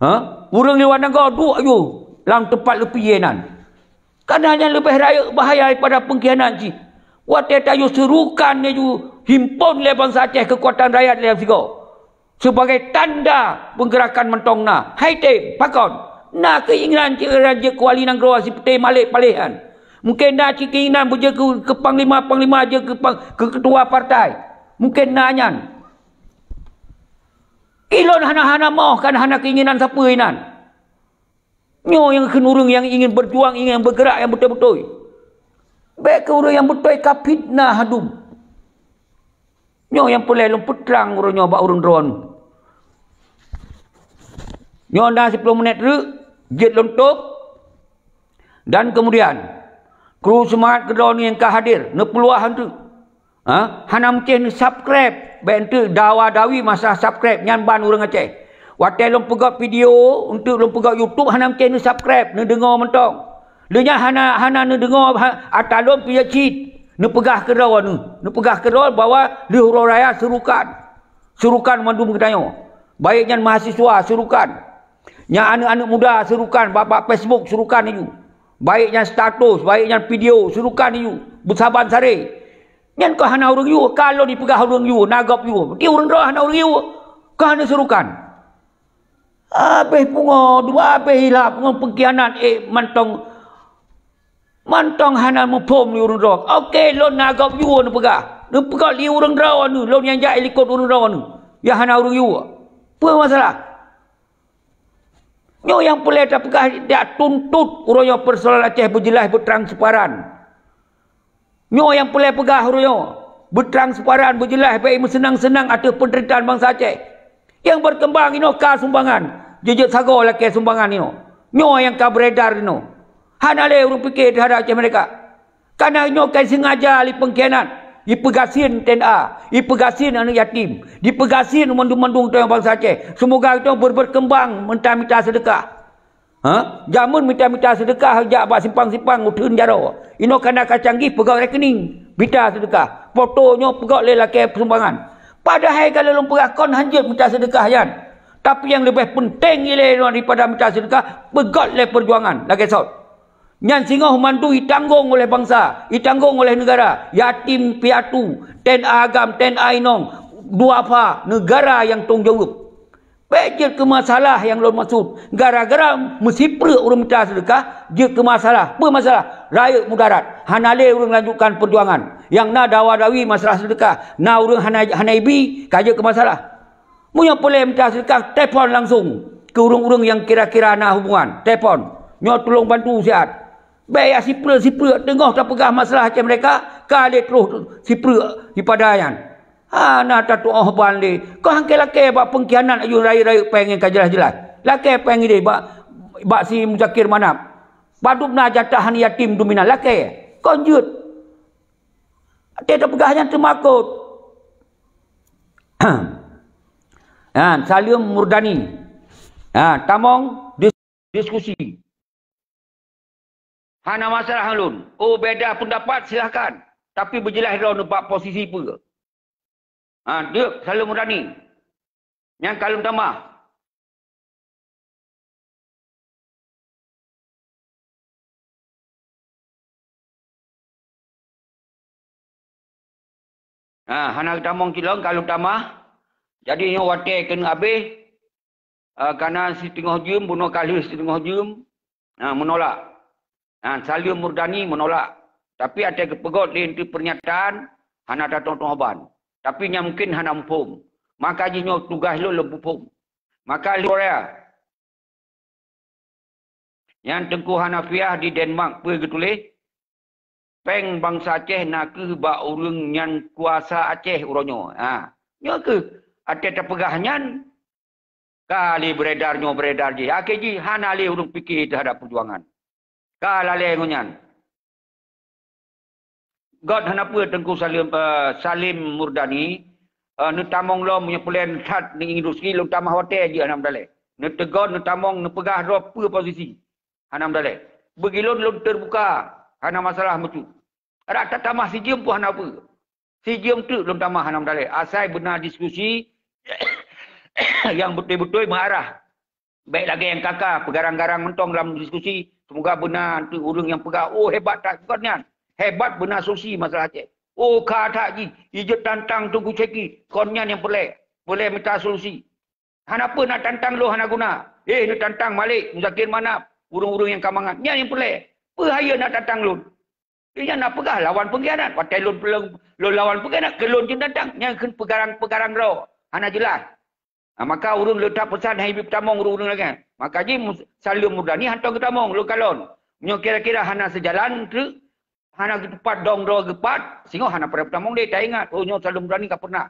Ha? Ureuëng di luwa nanggroe duek yue lam teumpat leupie nyan. Kareuna nyan leubeh rayeuk bahaya daripada peungkhianat jih. Watée tayue seurukan laju himpon lé bansa Aceh keukuatan rakyat lé sigoe. Sebagai tanda peugerakan mantong na. Hai tem, pakon? Na keuinginan cit raja kuali nanggroe siputéh Malik paléh nyan. Mungken na cit keuinginan beujeuet keu, keu panglima-panglima, jeuet keu pang-, keu keutua partai. Mungken na nyan. Ilôn hana-hana moh kan hana keuinginan sapeue inan. Nyoe nyang kheun ureuëng nyang ingin berjuang, ingin bergerak nyang beutôi-beutôi. Bék keu ureuëng nyang beutôi ka fitnah dum. Nyoe nyang peureulée lôn peutrang uroe nyoe bak ureuëng droeneuh. Nyoe na siploh menit reuk, jeuet lôn tôb. Dan keumudian, kru seumangat keudroe nyang ka hadir, neupeuluah eunteuk. Ha? Hana meucéh neu-subscribe, bék eunteuk dawa-dawi masalah subscribe nyan ban ureuëng Aceh. Watée lôn peugöt video, eunteuk lôn peugöt YouTube, hana meucéh neu-subscribe, neudeungoe mantong. Lé nyan hana, hana neudeungoe ha-, ata lôn pih cit. Neupeugah keudroe neuh, neupeugah keudroe bahwa lheueh uroe raya seurukan. Seurukan mandum geutanyoe. Baik nyan mahasiswa seurukan. Nyang aneuëk-aneuëk muda seurukan, bak, bak Facebook seurukan laju. Baik nyan status, baik nyan video seurukan laju. Beusaban saré. Nyan keuh hana ureuëng yue, ka lôn jipeugah ureuëng yue, na gob yue. Di ureuëng droe hana ureuëng yue, ka hana seurukan. Habéh pungo, dua habéh ilap ngon peungkhianat, eh, mantong, mantong hana muphom di ureuëng droe. Oke, lôn na gob yue neupeugah. Neupeugah di ureuëng droe neuh, lôn nyang jak ilikot ureuëng droe neuh. Ya hana ureuëng yue. Peue masalah? Nyoe nyang peureulée tapeugah, dak tuntut uroe nyoe peusoalan Aceh beujeulaih, beutransparan. Nyoe nyang peureulée peugah uroe nyoe, beutransparan, beujeulaih, bék meuseunang-seunang ateueh peunderitahan bansa Aceh. Nyang berkembang inoe ka sumbangan, jeuet-jeuet sagoe lakée sumbangan inoe. Nyoe nyang ka beredar inoe. Hana lé ureuëng pike teuhadap Aceh Merdeka. Kareuna nyoe ka sengaja lé peungkhianat, ipeugasien T N A, ipeugasien aneuëk yatim, dipeugasien mandum-mandum geutanyoe bansa Aceh. Seumoga geutanyoe ber-, berkembang meuta mita seudeukah. Ha? Jameun mita-mita seudeukah jak bak simpang-simpang uteuen jaroe. Inoe kana ka canggih peugöt rekening, mita seudeukah. Poto nyoe peugöt lé lakée sumbangan. Padahai ka lôn peugah kon hanjeuet mita seudeukah nyan. Tapi nyang leubeh peunteng ilée daripada mita seudeukah, peugöt lé peujuangan lagée sot. Nyan singoh mandum itanggong oleh bansa, itanggong oleh neugara, yatim piatu, T N A agam, T N A inong, duafa, neugara nyang tong jaweueb. Bék jeuet keu masalah nyang lôn maksud, gara-gara meusipreuk ureuëng mita seudeukah, jeuet keu masalah. Peue masalah? Rayeuk mudarat, hana lé ureuëng lanjutkan peujuangan. Nyang na dawa-dawi masalah seudeukah, na ureuëng hana, hana ibi, ka jeuet keu masalah. Meunyoe peureulée mita seudeukah, telepon langsong keu ureuëng-ureuëng nyang kira-kira na hubungan. Telepon, nyoe tulông bantu siat. Bék jak sipreuk-sipreuk, teungoh tapeugah masalah Aceh Merdeka, ka lé troh sipreuk dipada nyan. Hana tatuoh ban lé. Kah angkée lakée bak peungkhianat ayue rayeuk-rayeuk péng nyang ka jeulaih-jeulaih. Lakée péng ideh bak, bak si Muzakir Manaf. Padub na jatah aneuk yatim dum inan, lakée. Kon jeuet. Até tapeugah nyan teumakot. Ha, Salim Murdani. Ha, tamong dis-, diskusi. Hana masalah lôn. Oh, beda pendapat, silahkan. Tapi beujeulaih droeneuh bak posisi peue. Ha, deuk, Salim Murdani. Nyang ka lôn tamah. Ha, hana geutamong cit lom ka lôn tamah. Jadi nyoe watèe keuneuk habéh, eh, kana siteungoh jeuem, bunoe ka lheueh siteungoh jeuem, ha, meunolak. Ha, Salim Murdani meunolak. Tapi watèe geupeugöt lé eunteuk peurnyataan, hana tatong-tong ban. Tapi nyan mungken hana muphom. Maka jih nyoe tugaih lôn lôn muphom. Maka lheueh Korea, nyan Teungku Hanafiah di Denmark peue geutuléh, "Péng bansa Aceh na kheueh bak ureuëng nyang kuasa Aceh uroe nyoe." Ha, nyoe kheueh watèe tapeugah nyan, ka lé beredar nyoe beredar jih. Akhé jih hana lé ureuëng pike teuhadap peujuangan. Ka lalée ngon nyan. Göt hana peue Teungku Salim, eh, Salim Murdani, eh, neutamong lom meunyoe peulén that ngon industri lôn tamah watèe jih hana meudalée. Neuteugöt, neutamong, neupeugah droe peue posisi. Hana meudalée. Beugilôn lôn teubuka, hana masalah meucue. Adak tatamah sijeuem pun hana peue. Sijeuem teuk lôn tamah hana meudalée. Asai beuna diskusi nyang beutôi-beutôi meuarah. Bék lagée nyang ka-ka peugarang-garang mantong lam diskusi. Seumoga beuna teuk ureuëng nyang peugah, "Oh, hebat that kon nyan. Hebat beuna solusi masalah Aceh. Oh, ka that jih, ijeuet tantang Teungku Syeki, kon nyan nyang peureulée. Peureulée mita solusi." Hana peue na tantang lôn hana guna. Eh, neutantang Malik, Muzakir Manaf, ureuëng-ureuëng nyang ka mangat. Nyan nyang peureulée. Peue hayeue na tantang lôn? Nyan na peugah lawan peungkhianat. Watée lôn, lôn, lôn lawan peungkhianat, keu lôn cit tantang. Nyan kheun peugarang-peugarang droe. Hana jeulaih. Ha, maka ureuëng le that peusan hai beutamong ureuëng-ureuëng lagée nyan. Maka jih Mus-, Salim Murdani hantom geutamong lôn kalon. Meunyoe kira-kira hana seujalan treuk, hana geutupat dong droe geupat, singoh hana peureulée tamong deh, taingat, oh, nyoe Salim Murdani ka pernah.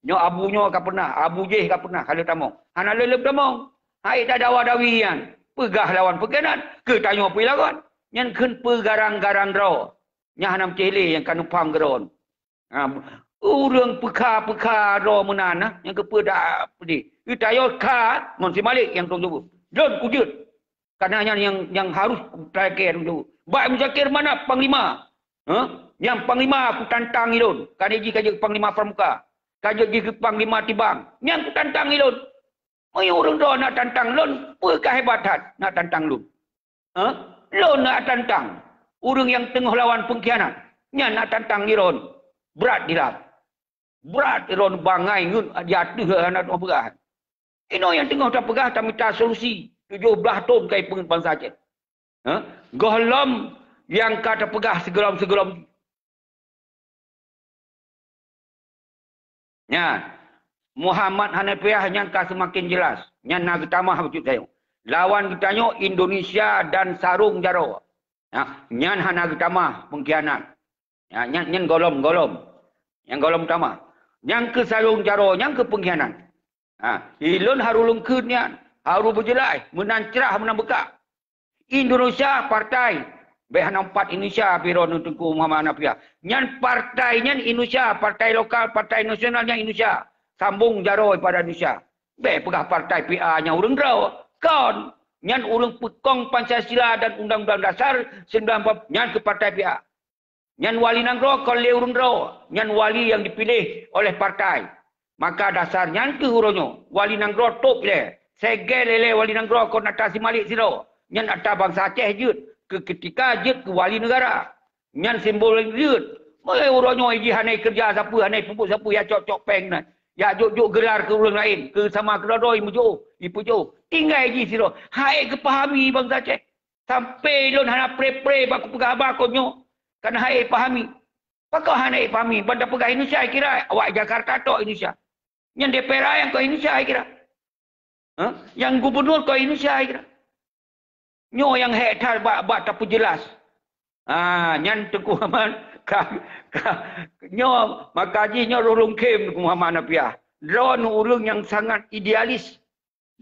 Nyoe abu nyoe ka pernah, abu jéh ka pernah, ka lheueh tamong. Hana lé lheueh tamong. Hai tadawa-dawi nyan, peugah lawan peugah nyan, keu tanyoe pih lawan. Nyan kheun peugarang-garang droe. Nyan hana meucéh lé nyang ka neupham keudroe. Ha, ureuëng peukha-peukha droe meunan na, nyang keupeue dak peudeh. Itayoe kha ngon si Malik nyang tông jaweueb. Lôn kujeuet. Karena nyan nyang, nyang harus kutakée lôn jaweueb. Bak Muzakir Manaf panglima. Ha? Nyang panglima kutantang ilôn. Kani jih ka jeuet panglima pramuka. Ka jeuet jih keu panglima tibang. Nyang kutantang ilôn. Meunyoe ureuëng droe na tantang lôn, peue ka hebat that na tantang lôn. Ha? Lôn na tantang ureuëng nyang teungoh lawan peungkhianat. Nyan na tantang ilôn. Brat dilam. Brat ilôn bangai ngon di ateueh hana teupeugah. Inoe nyang teungoh tapeugah tamita solusi tujoh blaih thon kai peungeuet bansa Aceh. Ha? Gohlom nyang ka tapeugah sigohlom-sigohlom. Nyan, Muhammad Hanafiah nyan ka seumaken jeulaih. Nyan na geutamah bacut tanyoe. Lawan geutanyoe Indonesia dan sarong jaroe. Ha, nyan hana geutamah peungkhianat. Ha, nyan, nyan gohlom, gohlom. Nyang gohlom tamah. Nyang keu sarong jaroe, nyang keu peungkhianat. Ha, ilôn harôh lôn kheun nyan, harôh beujeulaih, meunan crah, meunan beukah. Indonesia partai, bék hana umpat Indonesia pih droeneuh Teungku Muhammad Hanafiah. Nyan partai nyan Indonesia, partai lokal, partai nasional nyan Indonesia. Sambong jaroe pada Indonesia. Bék peugah partai P A nyang ureuëng droe. Kon, nyan ureuëng peukong Pancasila dan Undang-Undang Dasar sembilan puluh empat, nyan keu partai P A. Nyan wali nanggroe kon lé ureuëng droe, nyan wali nyang dipiléh oleh partai. Maka dasar nyan keuh uroe nyoe, wali nanggroe top ilée, segée lé-lé wali nanggroe kon atra si Malik sidroe, nyan atra bansa Aceh jeuet, keu keutika jeuet keu wali neugara. Nyan simbol jeuet. Meunyoe uroe nyoe jih hana keureuja sapeue, hana peubuet sapeue, ya cok-cok péng na, ya jok-jok geular keu ureuëng laén, keu sama keudroe-droe meujôh, ipeujôh. Tinggai jih sidroe, hai geupahami bansa Aceh. Sampai lôn hana pre-pre bak kupeugah haba kon nyoe, kana hai pahami. Pakon hana pahami, ban tapeugah Indonesia kira, awak Jakarta tok Indonesia. Nyang D P R A nyang kon Indonesia kira. Ha? Nyang gubernur kon Indonesia kira. Nyoe nyang hék that bak, bak tapeujeulaih. Ha, nyan Teungku Muhammad ka, ka, nyoe, maka jih nyoe roh lôn khem Teungku Muhammad Hanafiah. Droeneuh ureuëng nyang sangat idealis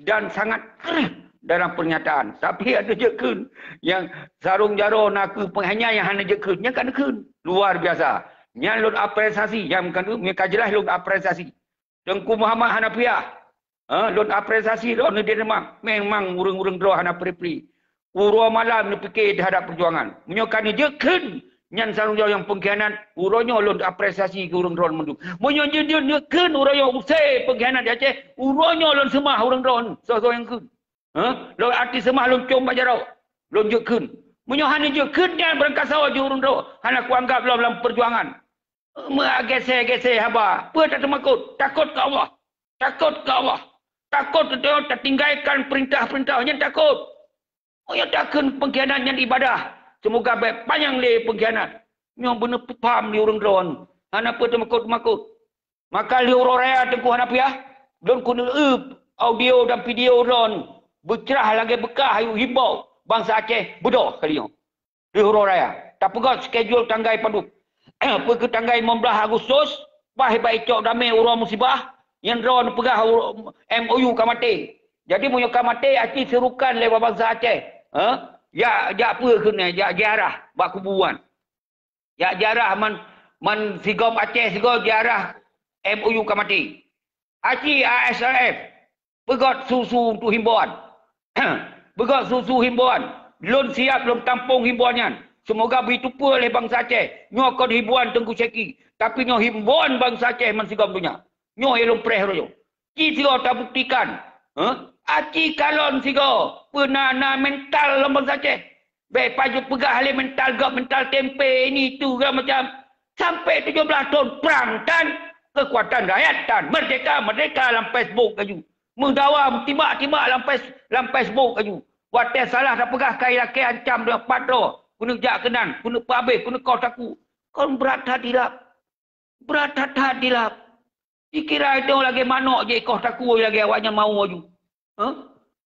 dan sangat keureuh dalam pernyataan. Tapi ada jeuet kheun nyang sarong jaroe na keu penghanya nyang hana jeuet kheun. Nyang ka neukheun. Luar biasa. Nyan lôn apresiasi. Nyang bukan tu, nyang ka jeulaih lôn apresiasi. Teungku Muhammad Hanafiah. Ha, lôn apresiasi droeneuh di Denmark. Memang ureuëng-ureuëng droe hana pri-pri. Uroe malam neupike teuhadap peujuangan. Meunyoe ka neujeuet kheun nyan sarong jaroe nyang peungkhianat, uroe nyoe lôn apresiasi keu ureuëng droe mandum. Meunyoe jeuet-jeuet neujeuet kheun uroe nyoe use peungkhianat di Aceh, uroe nyoe lôn seumah ureuëng droe soe-soe nyang kheun. Ha? Lôn até seumah lôn com bak jaroe, lôn jeuet kheun. Meunyoe hana jeuet kheun nyan beurangkasoe jih ureuëng droe, hana kuanggab lom lam peujuangan. Meuagese-gese haba. Peue tateumakot? Takot keu Allah. Takot keu Allah. Takot teuh tatinggalkan peurintah-peurintah nyan takot. Meunyoe takheun peungkhianat nyan ibadah, seumoga bèk panyang lé peungkhianat. Nyoe beuneupeupaham lé ureuëng droe. Hana peue teumakot-makot. Maka lheueh uroe raya Teungku hana piah, lôn keuneuk eueb audio dan video droe beucrah lagée beukah ayue himbau bansa Aceh beudôh kali nyoe. Lheueh uroe raya, tapeugöt skedul tanggai padub. Peu kheueh tanggai limong blaih Agustus, bah bak icok damé uroe musibah, nyang droe neupeugah MOU ka maté. Jadi meunyoe ka maté, aci seurukan lé bansa Aceh. Ha? Jak, jak peue keunoe, jak ziarah bak kuburan. Jak ziarah man, man sigom Aceh sigoe ziarah MOU ka maté. Aci ASRF, peugöt su-su untuk himbauan. Peugöt su-su himbauan. Lôn siap lôn tampông himbauan nyan. Seumoga beuiteupeue lé bansa Aceh. Nyoe kon himbauan Teungku Syeki, tapi nyoe himbauan bansa Aceh man sigom donya. Nyoe nyang lôn preh roh nyoe. Ci sigoe tabuktikan. Heh? Aci kalon sigoe peue na, na mental lam bansa Aceh. Bèk pajoh peugah lé mental gob, mental tempe, ini itu segala macam. Sampai tujuh belas thon prang tan, kekuatan rakyat tan, merdeka, merdeka lam Facebook laju. Meudawa, meutimbak-timbak lam face-, lam Facebook laju. Watèe salah tapeugah kai lakèe ancam deungon pat droe, keuneuk jak keunan, keuneuk peuhabéh, keuneuk koh takue. Kon brat that dilap. Brat that-that dilap. Ikira itu lagèe manok jih koh takue lagèe awaknyan mau laju. Hah?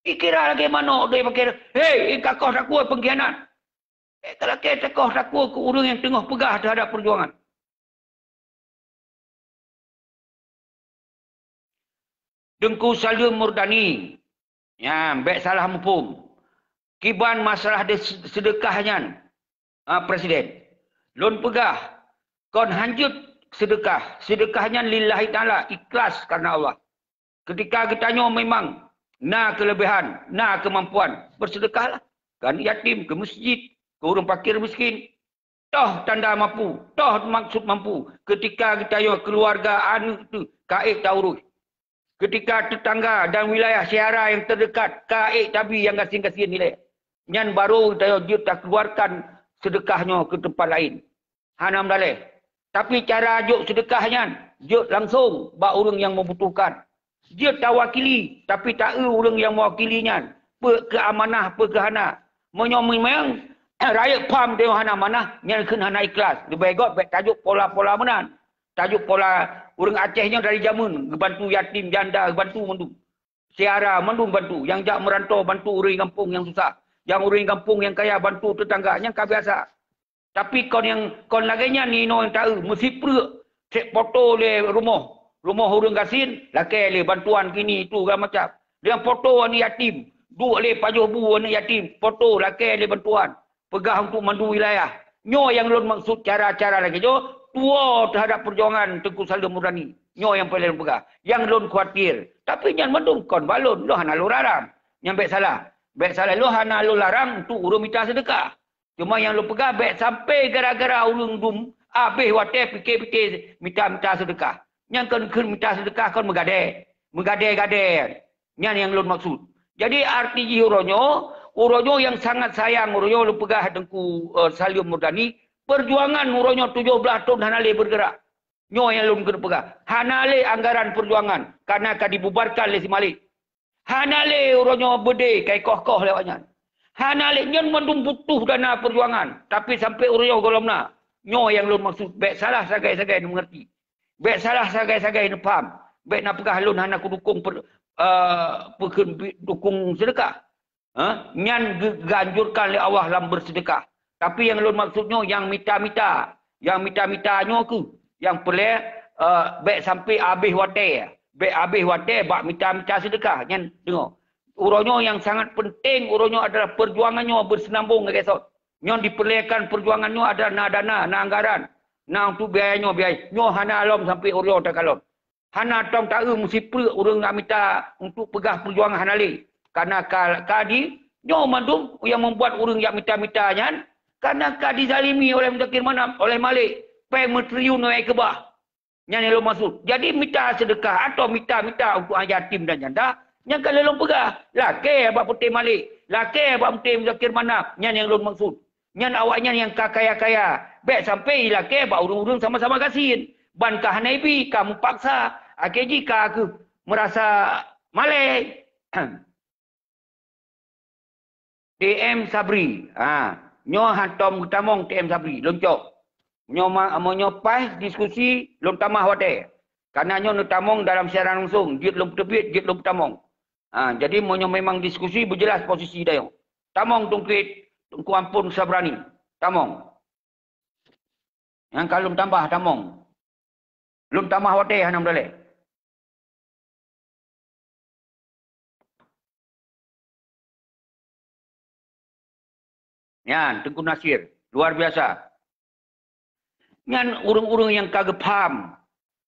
Ikira lagèe manok deh pakai, "Hei, ka koh takue peungkhianat." Eh, ka lakèe takoh takue keu ureuëng nyang teungoh peugah teuhadap peujuangan. Teungku Salim Murdani, nyan bèk salah muphom. Kiban masalah de-, seudeukah nyan, ha, Presiden. Lôn peugah, kon hanjeuet seudeukah. Seudeukah nyan lillahi ta'ala, ikhlas karena Allah. Ketika geutanyoe memang na keuleubèhan, na keumampuan, beuseudeukahlah. Keu aneuk yatim, keu meuseujid, keu ureuëng fakir miskin. Toh tanda mampu, toh maksud mampu. Ketika geutanyoe keuluwarga aneuk teuh ka ék taurôh. Ketika tetangga dan wilayah syedara nyang teudekat ka ék tabi nyang gasien-gasien ilèe, nyan barô geutanyoe jeuet takeuluwarkan seudeukah nyoe keu teumpat laén. Hana meudalèh. Tapi cara jok seudeukah nyan, jok langsong bak ureuëng nyang meubutuhkan. Jeuet tawakili, tapi taeu ureuëng nyang meuwakili nyan, peue keu amanah, peue keu hana. Meunyoe memang rayeuk pham teuh hana amanah, nyan kheun hana ikhlas. Leubeh göt bèk tajok pola-pola meunan. Tajok pola ureuëng Aceh nyoe dari jameun geubantu yatim, janda, geubantu mandum. Syedara mandum bantu, nyang jak meuranto bantu ureuëng gampông nyang susah, nyang ureuëng gampông nyang kaya bantu tetangga, nyang ka biasa. Tapi kon nyang, kon lagèe nyan inoe nyang taeu, meusipreuk, sép poto lé rumoh, rumoh ureuëng gasien, lakèe lé bantuan kini itu segala macam. Nyang poto aneuk yatim, duek lé pajoh bu aneuk yatim, poto lakèe lé bantuan. Peugah untuk mandu wilayah. Nyoe nyang lôn maksud cara-cara lagèe nyoe, tuwoe teuhadap peujuangan Teungku Salim Murdani. Nyoe nyang paleng lôn peugah. Nyang lôn khawatir. Tapi nyan mandum kon bak lôn, lôn hana lôn larang. Nyan bèk salah. Bèk salah, lôn hana lôn larang untuk ureuëng mita seudeukah. Cuma nyang lôn peugah bèk sampai gara-gara ureuëng dum habéh watèe pike-pike mita-mita seudeukah. Nyang kon kheun mita seudeukah kon meugadèe. Meugadèe-gadèe. Nyan nyang lôn maksud. Jadi, arti jih uroe nyoe, uroe nyoe nyang sangat sayang uroe nyoe lôn peugah Teungku, eh, Salim Murdani, peujuangan uroe nyoe tujoh blaih thon hana lé beugeurak. Nyoe nyang lôn keuneuk peugah. Hana lé anggaran peujuangan, karena ka dibubarkan lé si Malik. Hana lé uroe nyoe beudé ka ikoh-koh lé awaknyan. Hana lé, nyan mandum butuh dana peujuangan, tapi sampai uroe nyoe gohlom na. Nyoe nyang lôn maksud, bèk salah sagai-sagai neumeungerti. Bèk salah sagai-sagai neupaham. Bèk na peugah lôn hana kudukong per-, eh, peukheun bi-, dukong seudeukah. Ha? Nyan geu-, geuanjurkan lé Allah lam beuseudeukah. Tapi nyang lôn maksud nyoe nyang mita-mita. Nyang mita-mita nyoe kheueh nyang peureulèe, eh, bèk sampai habéh watèe. Bèk habéh watèe bak mita-mita seudeukah. Nyan deungoe. Uroe nyoe nyang sangat peunteng uroe nyoe adalah peujuangan nyoe beuseunambong lagèe sot. Nyang dipeureulèekan peujuangan nyoe adalah na dana, na anggaran, na untuk biaya nyoe, biaya nyoe hana lom sampai uroe nyoe takalon. Hana tom taeu meusipreuk ureuëng jak mita untuk peugah peujuangan hana lé. Karena ka, ka di nyoe mandum nyang membuat ureuëng jak mita-mita nyan, karena ka dizalimi oleh Muzakir Manaf, oleh Malik, pèng meutriliun wae keubah. Nyan nyang lôn maksud. Jadi mita seudeukah atau mita-mita untuk yatim dan janda, nyang ka lôn peugah, lakèe bak Putéh Malik, lakèe bak Putéh Muzakir Manaf, nyan nyang lôn maksud. Nyan awaknyan nyang ka kaya-kaya, bék sampai ilakée bak ureuëng-ureuëng sama-sama gasien. Ban ka hana ibi, ka meupaksa, akhé jih ka keuh meurasa malée. T M Sabri. Ha, nyoe hantom geutamong T M Sabri, lôn cok. Nyoe ma-, meunyoe paih diskusi, lôn tamah watée. Karena nyoe neutamong dalam siaran langsung, jeuet lôn peuteubiet, jeuet lôn peutamong. Ha, jadi meunyoe memang diskusi, beujeulaih posisi tanyoe. Tamong Teungku, Teungku Ampon Sabrani. Tamong. Nyang ka lôn tambah tamong. Lôn tamah watée hana meudalée. Nyan, Teungku Nasir, luar biasa. Nyan ureuëng-ureuëng nyang ka geupham.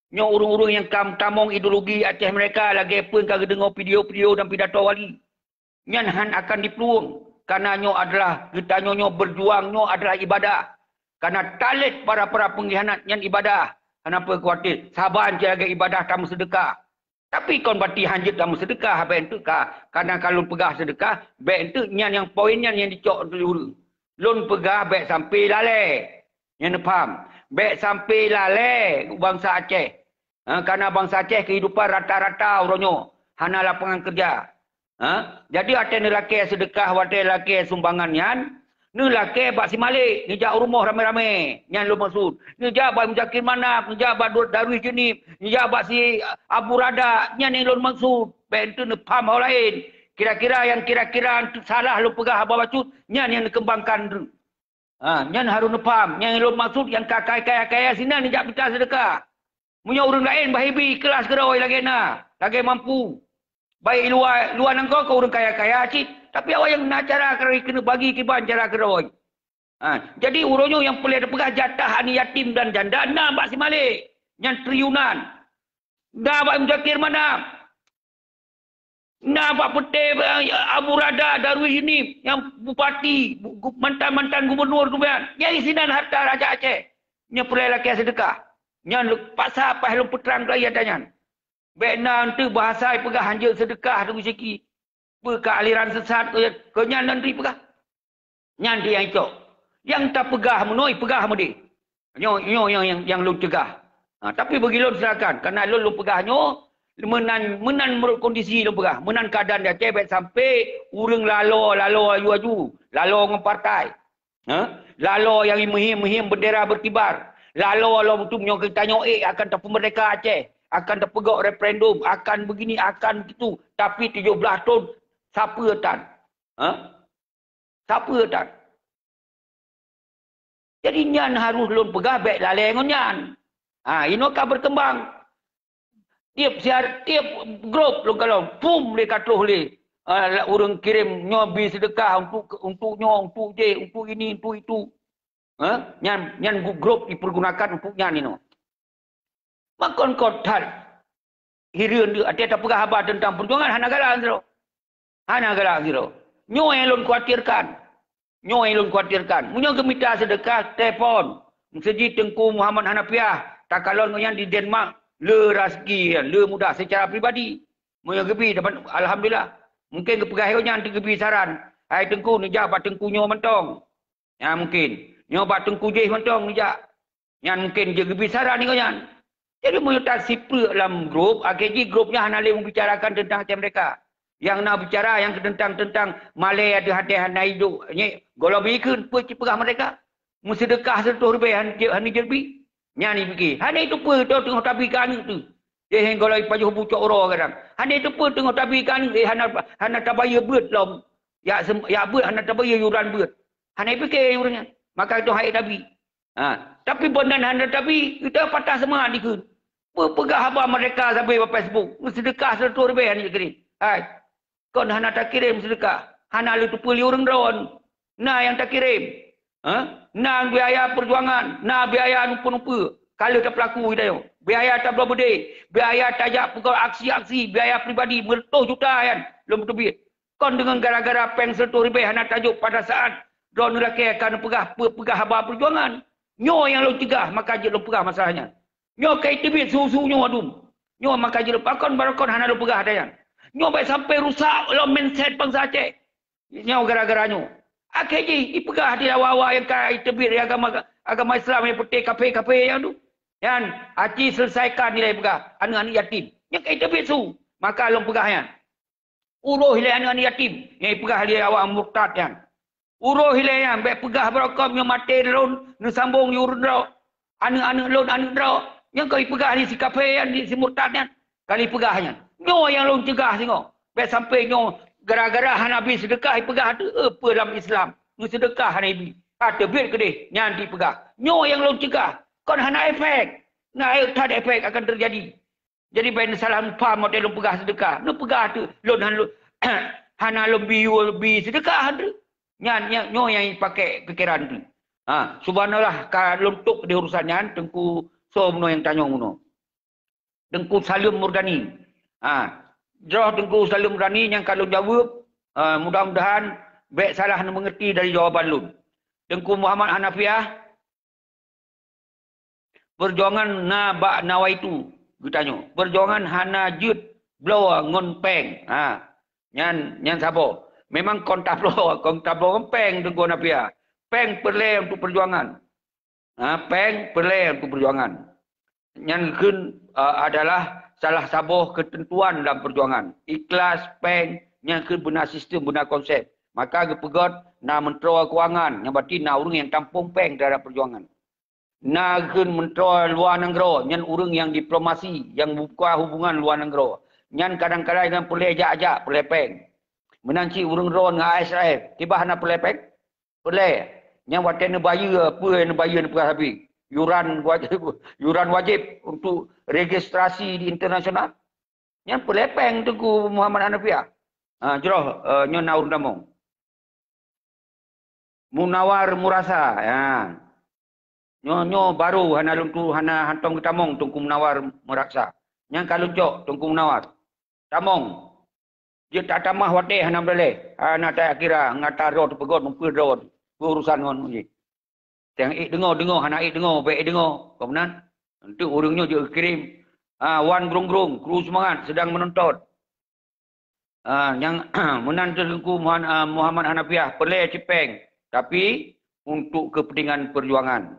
Nyoe ureuëng-ureuëng nyang ka meutamong ideologi Aceh Merdeka lagée peue ka geudeungoe video-video dan pidato wali. Nyan hán akan jiplueng, karena nyoe adalah geutanyoe nyoe berjuang, nyoe adalah ibadah. Karena talét para-para pengkhianat nyan ibadah. Hana peue khawatir, saban cit lagée ibadah tameuseudeukah. Tapi kon bati hanjeuet tameuseudeukah, bék enteuk ka, karena ka lôn peugah seudeukah, bék enteuk nyan nyang poin nyan nyang dicok lé ureuëng. Lôn peugah bék sampai lalée. Nyan neupham. Bék sampai lalée bansa Aceh. Ha, karena bansa Aceh kehidupan rata-rata uroe nyoe hana lapangan kerja. Ha? Jadi, watée neulakée seudeukah, watée lakée sumbangan nyan, neulakée bak si Malik, neujak u rumoh ramé-ramé, nyan lôn maksud. Neujak bak Muzakir Manaf, neujak bak Darwis Jeunieb, neujak bak si Abu Rada, nyan nyang lôn maksud. Bék enteuk neupham ho laén. Kira-kira nyang kira-kira enteuk salah lôn peugah haba bacut, nyan nyang neukeumbangkan. Ha, nyan harôh neupham. Nyang lôn maksud nyang ka kaya-kaya sinan neujak mita seudeukah. Meunyoe ureuëng laén bah ibi ikhlaih keudroe lagée na, lagée mampu. Baik luwa, luwa nanggroe keu ureuëng kaya-kaya cit, tapi awaknyan na cara keudroe keuneuk bagi kiban cara keudroe. Ha, jadi uroe nyoe nyang peureulée teupeugah jatah aneuk yatim dan janda na bak si Malik. Nyan triliunan. Na bak Muzakir Manaf. Na bak peuté, eh, Abu Rada Darwis Jeunieb nyang bupati, bu-, gu-, mantan-mantan gubernur keumudian. Nyang isinan harta Raja Aceh. Nyan peureulée lakée seudeukah. Nyan lé-, paksa paih lôn peutrang keu ayat nyan. Bék na enteuk bahasa ipeugah hanjeuet seudeukah tu siki. Peue ka aliran sesat keu, keu nyan nan dipeugah. Nyan di nyang icok. Nyang tapeugah meunoe, peugah meudeh. Nyoe, nyoe nyang, nyang, nyang lôn cegah. Ha, tapi bagi lôn silakan, karena lôn, lôn peugah nyoe meunan, meunan meunurot kondisi lôn peugah, meunan keadaan di Aceh, bék sampai ureuëng laloe, laloe aju-aju, laloe ngon partai. Ha? Laloe nyang meuhiem-meuhiem bendera berkibar. Laloe lom tu meunyoe geutanyoe ék akan tapeumerdeka Aceh, akan tapeugok referendum, akan begini, akan begitu, tapi tujoh blaih thon sapeue tan. Ha? Sapeue tan. Jadi nyan harôh lôn peugah bék lalée ngon nyan. Ha, inoe ka berkembang. Tiep siar, tiep grup lôn kalon, pum lé ka troh lé, ah, ureuëng kirém nyoe bi seudeukah untuk, untuk nyoe, untuk jéh, untuk ini, untuk itu. Ha? Nyan, nyan gu-, grup dipergunakan untuk nyan inoe. Makon kot that. Hireuen deuh, até tapeugah haba teuntang peujuangan hana galak sidroe. Hana galak sidroe. Nyoe nyang lôn khawatirkan. Nyoe nyang lôn khawatirkan. Meunyoe geumita seudeukah, telepon. Meuseujid Teungku Muhammad Hanafiah, takalon gobnyan di Denmark, le raseuki nyan, le mudah secara pribadi. Meunyoe geubi dapat, alhamdulillah. Mungkin geupeugah gobnyan teuh geubi saran, "Hai Teungku, neujak bak Teungku nyoe mantong." Nyan mungkin. Nyoe bak Teungku jéh mantong neujak. Nyan mungkin jeuet geubi saran nibak nyan. Jadi meunyoe tasipeureuk lam grup, akhé jih grup nyan hana lé meubicarakan teuntang Aceh Merdeka. Nyang na bicara nyang teuntang-teuntang malée ateueh até hana iduek, nyek goh lom ikheun peue cit peugah merdeka. Meuseudeukah seureutôh ribée han-, hana jeuet bi. Nyan ipike, hana iteupeue teungoh tabi keu aneuk teuh. Éh, goh lom ipajoh bucok uroe kadang. Hana iteupeue teungoh tabi keu aneuk, éh, hana, hana tabayeue beuet lom. Jak sem-, jak beuet hana tabayeue yuran beuet. Hana ipike ureuëng nyan. Maka itu hai tabi. Ha, tapi ban nan hana tabi, ita patah seumangat dikeue. Peu-, peugah haba merdeka sabe bak Facebook. Meuseudeukah seureutôh ribée hana jikirém. Hai. Kon hana takirém seudeukah. Hana lé teupeue lé ureuëng droen. Na nyang takirém. Ha? Na biaya peujuangan, na biaya nupeue-nupeue. Ka lheueh tapeulaku geutanyoe. Biaya tabloe beudé, biaya tajak peugot aksi-aksi, biaya pribadi meureutoh juta nyan lôn teubiet. Kon deungon gara-gara péng seureutôh ribée hana tajok pada saat droeneuh lakée ka neupeugah peu-, peugah haba peujuangan. Nyoe nyang lôn cegah, maka jeuet lôn peugah masalah nyan. Nyoe ka iteubiet su-su nyoe adum. Nyoe maka jeuet lôn pakon barokon hana lôn peugah ata nyan. Nyoe bék sampai rusak lom mindset bansa Aceh. Nyoe gara-gara nyoe. Akhé jih ipeugah di awak-awak nyang ka iteubiet agama, agama Islam nyang peuté kafé-kafé nyan tu. Nyan aci seuleusaikan nilai peugah aneuëk-aneuëk yatim. Nyang ka iteubiet su, maka lôn peugah nyan. Uroh ilée aneuëk-aneuëk yatim nyang ipeugah lé awak murtad nyan. Uroh ilée nyan, bék peugah barokon nyoe maté lôn neusambong yue ureuëng droe, aneuëk-aneuëk lôn aneuëk droe. Nyang ka ipeugah lé si kafé nyan, lé si murtad nyan, ka lheueh ipeugah nyan. Nyoe nyang lôn ceugah singoh. Bék sampoe nyoe gara-gara hana bi seudeukah ipeugah teuh, eh, peue lam Islam meuseudeukah hana ibi. Ka teubiet keudeh nyan dipeugah. Nyoe nyang lôn ceugah, kon hana efek. Na that efek akan teujadi. Jadi bék neusalah paham watée lôn peugah seudeukah. Neupeugah teuh lôn han lôn, hana lôn bi, bi seudeukah teuh. Nyan, nyan nyoe nyang ipaké pikeran teuh. Ha, subhanallah, ka lôn tôb di urusan nyan, Teungku soe bunoe nyang tanyong bunoe. Teungku Salim Murdani. Ha, jroh Teungku Salim Murdani nyang ka lôn jaweueb, ha, mudah-mudahan bék salah neumeungerti dari jawaban lôn. Teungku Muhammad Hanafiah, Peujuangan na bak nawaitu geutanyoe. Peujuangan hana jeuet bloe ngon péng. Ha. Nyan, nyan saboh. Memang kon tabloe, kon tabloe ngon péng Teungku Hanafiah. Péng peureulée untuk peujuangan. Ha, péng peureulée untuk peujuangan. Nyan kheun, eh, adalah salah saboh keuteuntuan lam peujuangan. Ikhlas, péng, nyan kheun beuna sistem, beuna konsep. Maka geupeugét na meuntroe keuangan, nyang berarti na ureuëng nyang tampông péng terhadap peujuangan. Na kheun meuntroe luwa nanggroe, nyan ureuëng nyang diplomasi, nyang buka hubungan luwa nanggroe. Nyan kadang-kadang nyang peureulée jak-jak, peureulée péng. Meunan cit ureuëng droe ngon A S F, kiban hana peureulée péng? Peureulée. Nyang watée neubayeue, peue neubayeue neupeugah sabe. Yuran wajéb, yuran wajéb untuk registrasi di internasional. Nyan peureulée péng Teungku Muhammad Hanafiah. Ha, jroh, eh, nyoe na ureuëng tamong. Munawar Murasa, ya. Nyoe, nyoe barô hana lôn tu, hana hantom geutamong Teungku Munawar Murasa. Nyang ka lôn cok Teungku Munawar. Tamong. Jeuet tatamah watée hana meudalée. Hana takira, ngon ata droe teupeugét, meupeu droe. Peue urusan ngon jih. Teuh ék deungoe, deungoe, hana ék deungoe, bék ék deungoe. Kon meunan. Enteuk ureuëng nyoe jeuet geukirém. Ha, wan grong-grong, kru seumangat, sedang menonton. Ah, nyang meunan Teungku Muhan-, ah, Muhammad Hanafiah, peureulée cit péng, tapi untuk kepentingan perjuangan.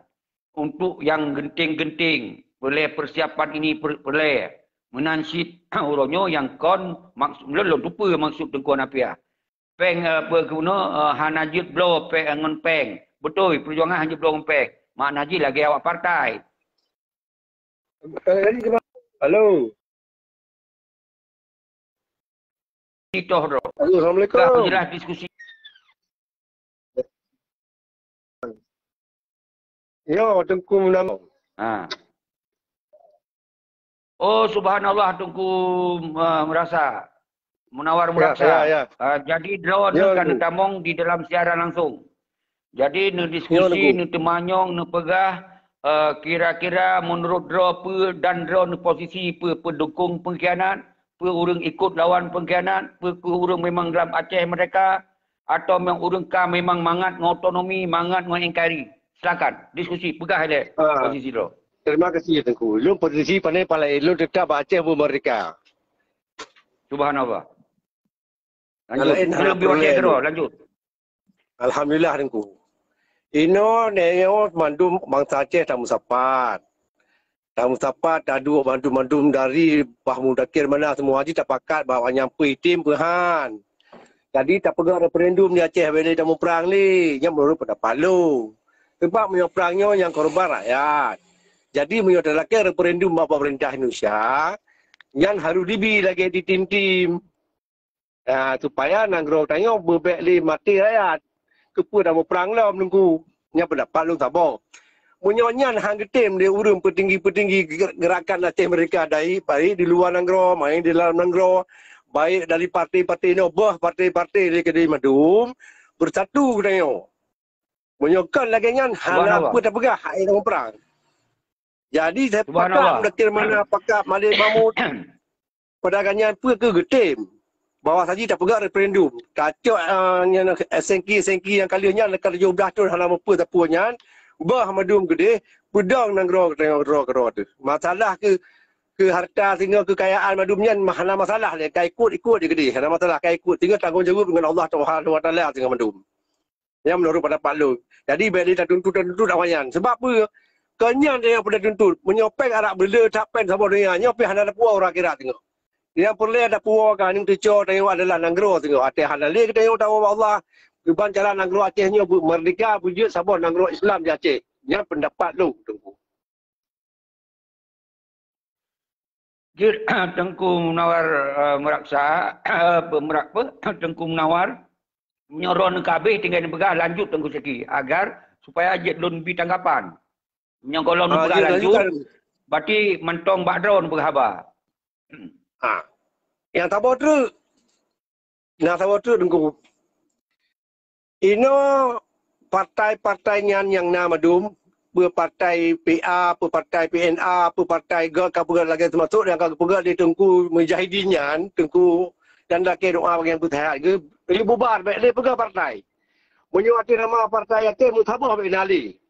Untuk nyang genting-genting, peureulée persiapan ini per-, peureulée. Meunan cit uroe nyoe nyang kon maksud lôn, lôn tupeue maksud Teungku Hanafiah. Péng, eh, peue geuno, eh, hana jeuet bloe péng ngon péng. Beutôi, perjuangan hana jeuet bloe ngon péng. Makna jih lagée awak partai. Halo. Itoh droe. Halo, assalamualaikum. Ka jeulaih diskusi. Ya, Teungku Munawar. Ha. Oh, subhanallah, Teungku, eh, Murasa. Munawar Murasa. Ya, ya, ya. Ah, jadi droe nyoe ka neutamong di dalam siaran langsung. Jadi, neudiskusi, neuteumanyong, neupeugah, eh, kira-kira meunurot droe peue dan droe neuposisi peue, peue dukong pengkhianat, peue ureuëng ikot lawan pengkhianat, peue, peue ureuëng memang lam Aceh merdeka, atau memang ureuëng ka memang mangat ngon otonomi, mangat ngon N K R I. Silakan, diskusi, peugah ilée posisi droe. Terima kasih, Teungku. Lôn posisi pane palai, lôn tetap Aceh beumeurdeka. Subhanallah. Lanjut. Laén hana peureulée droe, lanjut. Alhamdulillah, Teungku. Inoe, nyoe mandum bansa Aceh tameusapat. Tameusapat, taduek mandum-mandum dari Bah Mudakir mana semua jih tapakat bahwa nyang peuitem peuhan. Jadi, tapeugah referendum di Aceh, bèk lé tamuprang lé. Nyan meunurot pendapat lôn. Sebab meunyoe prang nyoe nyang korban rakyat. Jadi, meunyoe talakée referendum bak pemerintah Indonesia, nyan harôh dibi lagée ditim-tim. Ah, supaya nanggroe tanyoe beubèk lé maté rakyat. Keupeue tamuprang lom Teungku? Nyan pendapat lôn saboh. Meunyoe nyan han geutem lé ureuëng peutinggi-peutinggi ge-, gerakan Aceh Merdeka, baik, baik di luwa nanggroe, main di dalam nanggroe, baik dari partai-partai nyoe, boh partai-partai lé keudeh mandum, beusatu geutanyoe. Meunyoe kon lagée nyan, hana peue tapeugah, hai ureuëng prang. Jadi, saya pakat Mudakir mana, pakat Malik Mahmud. Padahai nyan peue keu geutem bahwa saji tapeugah referendum. Tacok, ah, nyan, eh, sengki-sengki nyang ka lheueh nyan, ka tujoh blaih thon hana mupeue sapeue nyan, bah mandum keudeh, peudong nanggroe, nanggroe, nanggroe teuh. Masalah keu, keu harta singoh, keukayaan mandum nyan, hana masalah lé. Ka ikot, ikot je keudeh. Hana masalah, ka ikot. Singoh tanggong jaweueb ngon Allah Subhanahu Wa Taala singoh mandum. Nyan meunurot pendapat lôn. Jadi, bék lé tatuntut-tatuntut awaknyan. Sebab peue? Keu nyan nyang peureulée tuntut. Meunyoe péng arak beule that péng saboh donya, nyoe pih hana tapuwoe uroe akhirat teungoh. Nyang peureulée tapuwoe keu aneuk cucoe tanyoe adalah nanggroe teungoh. Até hana lé geutanyoe tawoe bak Allah, kiban cara nanggroe Aceh nyoe beu-, meurdeka, beujeuet saboh nanggroe Islam di Aceh. Nyan pendapat lôn, Teungku. Jeuet, Teungku Munawar, eh, Meraksa, eh, Pemerak, pe? Teungku Munawar, meunyoe droeneuh ka habéh, tinggai neupeugah lanjut Teungku Syaki, agar supaya jeuet lôn bi tanggapan. Meunyoe gohlom Ah, neupeugah jeuet, lanjut, lanjutkan. Berarti mantong bak droeneuh peugah haba. Ah. Nyang saboh treuk. Nyang saboh treuk, Teungku. Inoe partai-partai nyan nyang na mandum, peu partai P A, peu partai P N A, peu partai gét ka peugét lagée teumasok nyang ka geupeugét lé Teungku Mujahidin nyan, Teungku dan lakée doa bagi nyang peusehat geuh, lé bubar, bék lé peugah partai. Meunyoe até nama partai até meusaboh bék na lé.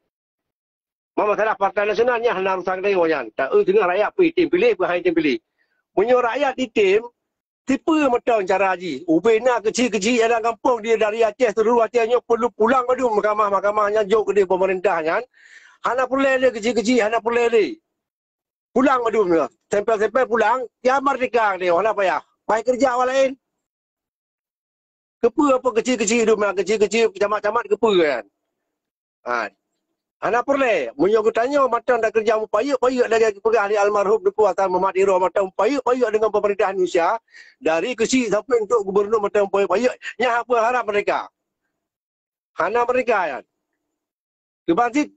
Ma masalah partai nasional nyan hana urusan geutanyoe nyan. Ta-, eu teungoh rakyat peu item piléh, peu han item piléh. Meunyoe rakyat item, sipeue mantong cara jih. Ubé na keuchik-keuchik nyang lam gampông di, dari Aceh, seluruh Aceh nyoe perlu pulang mandum mahkamah-mahkamah nyang jok keudeh pemerintah nyan. Hana peureulée lé keuchik-keuchik, hana peureulée lé. Pulang mandum nyoe. Sampel-sampel pulang, ya merdeka geutanyoe, hana payah. Pai keureuja awak laén. Keupeue apa keuchik-keuchik dum, keuchik-keuchik camat-camat keupeue kan? Ha. Hana peureulée, meunyoe geutanyoe mantong takeureuja meupayeuk-payeuk lagée geupeugah lé almarhum Teungku Hasan Muhammad Iro, mantong meupayeuk-payeuk deungon pemerintah Indonesia, dari keuchik sampai untuk gubernur mantong meupayeuk-payeuk, nyan hana peuharap merdeka. Hana merdeka nyan. Kiban cit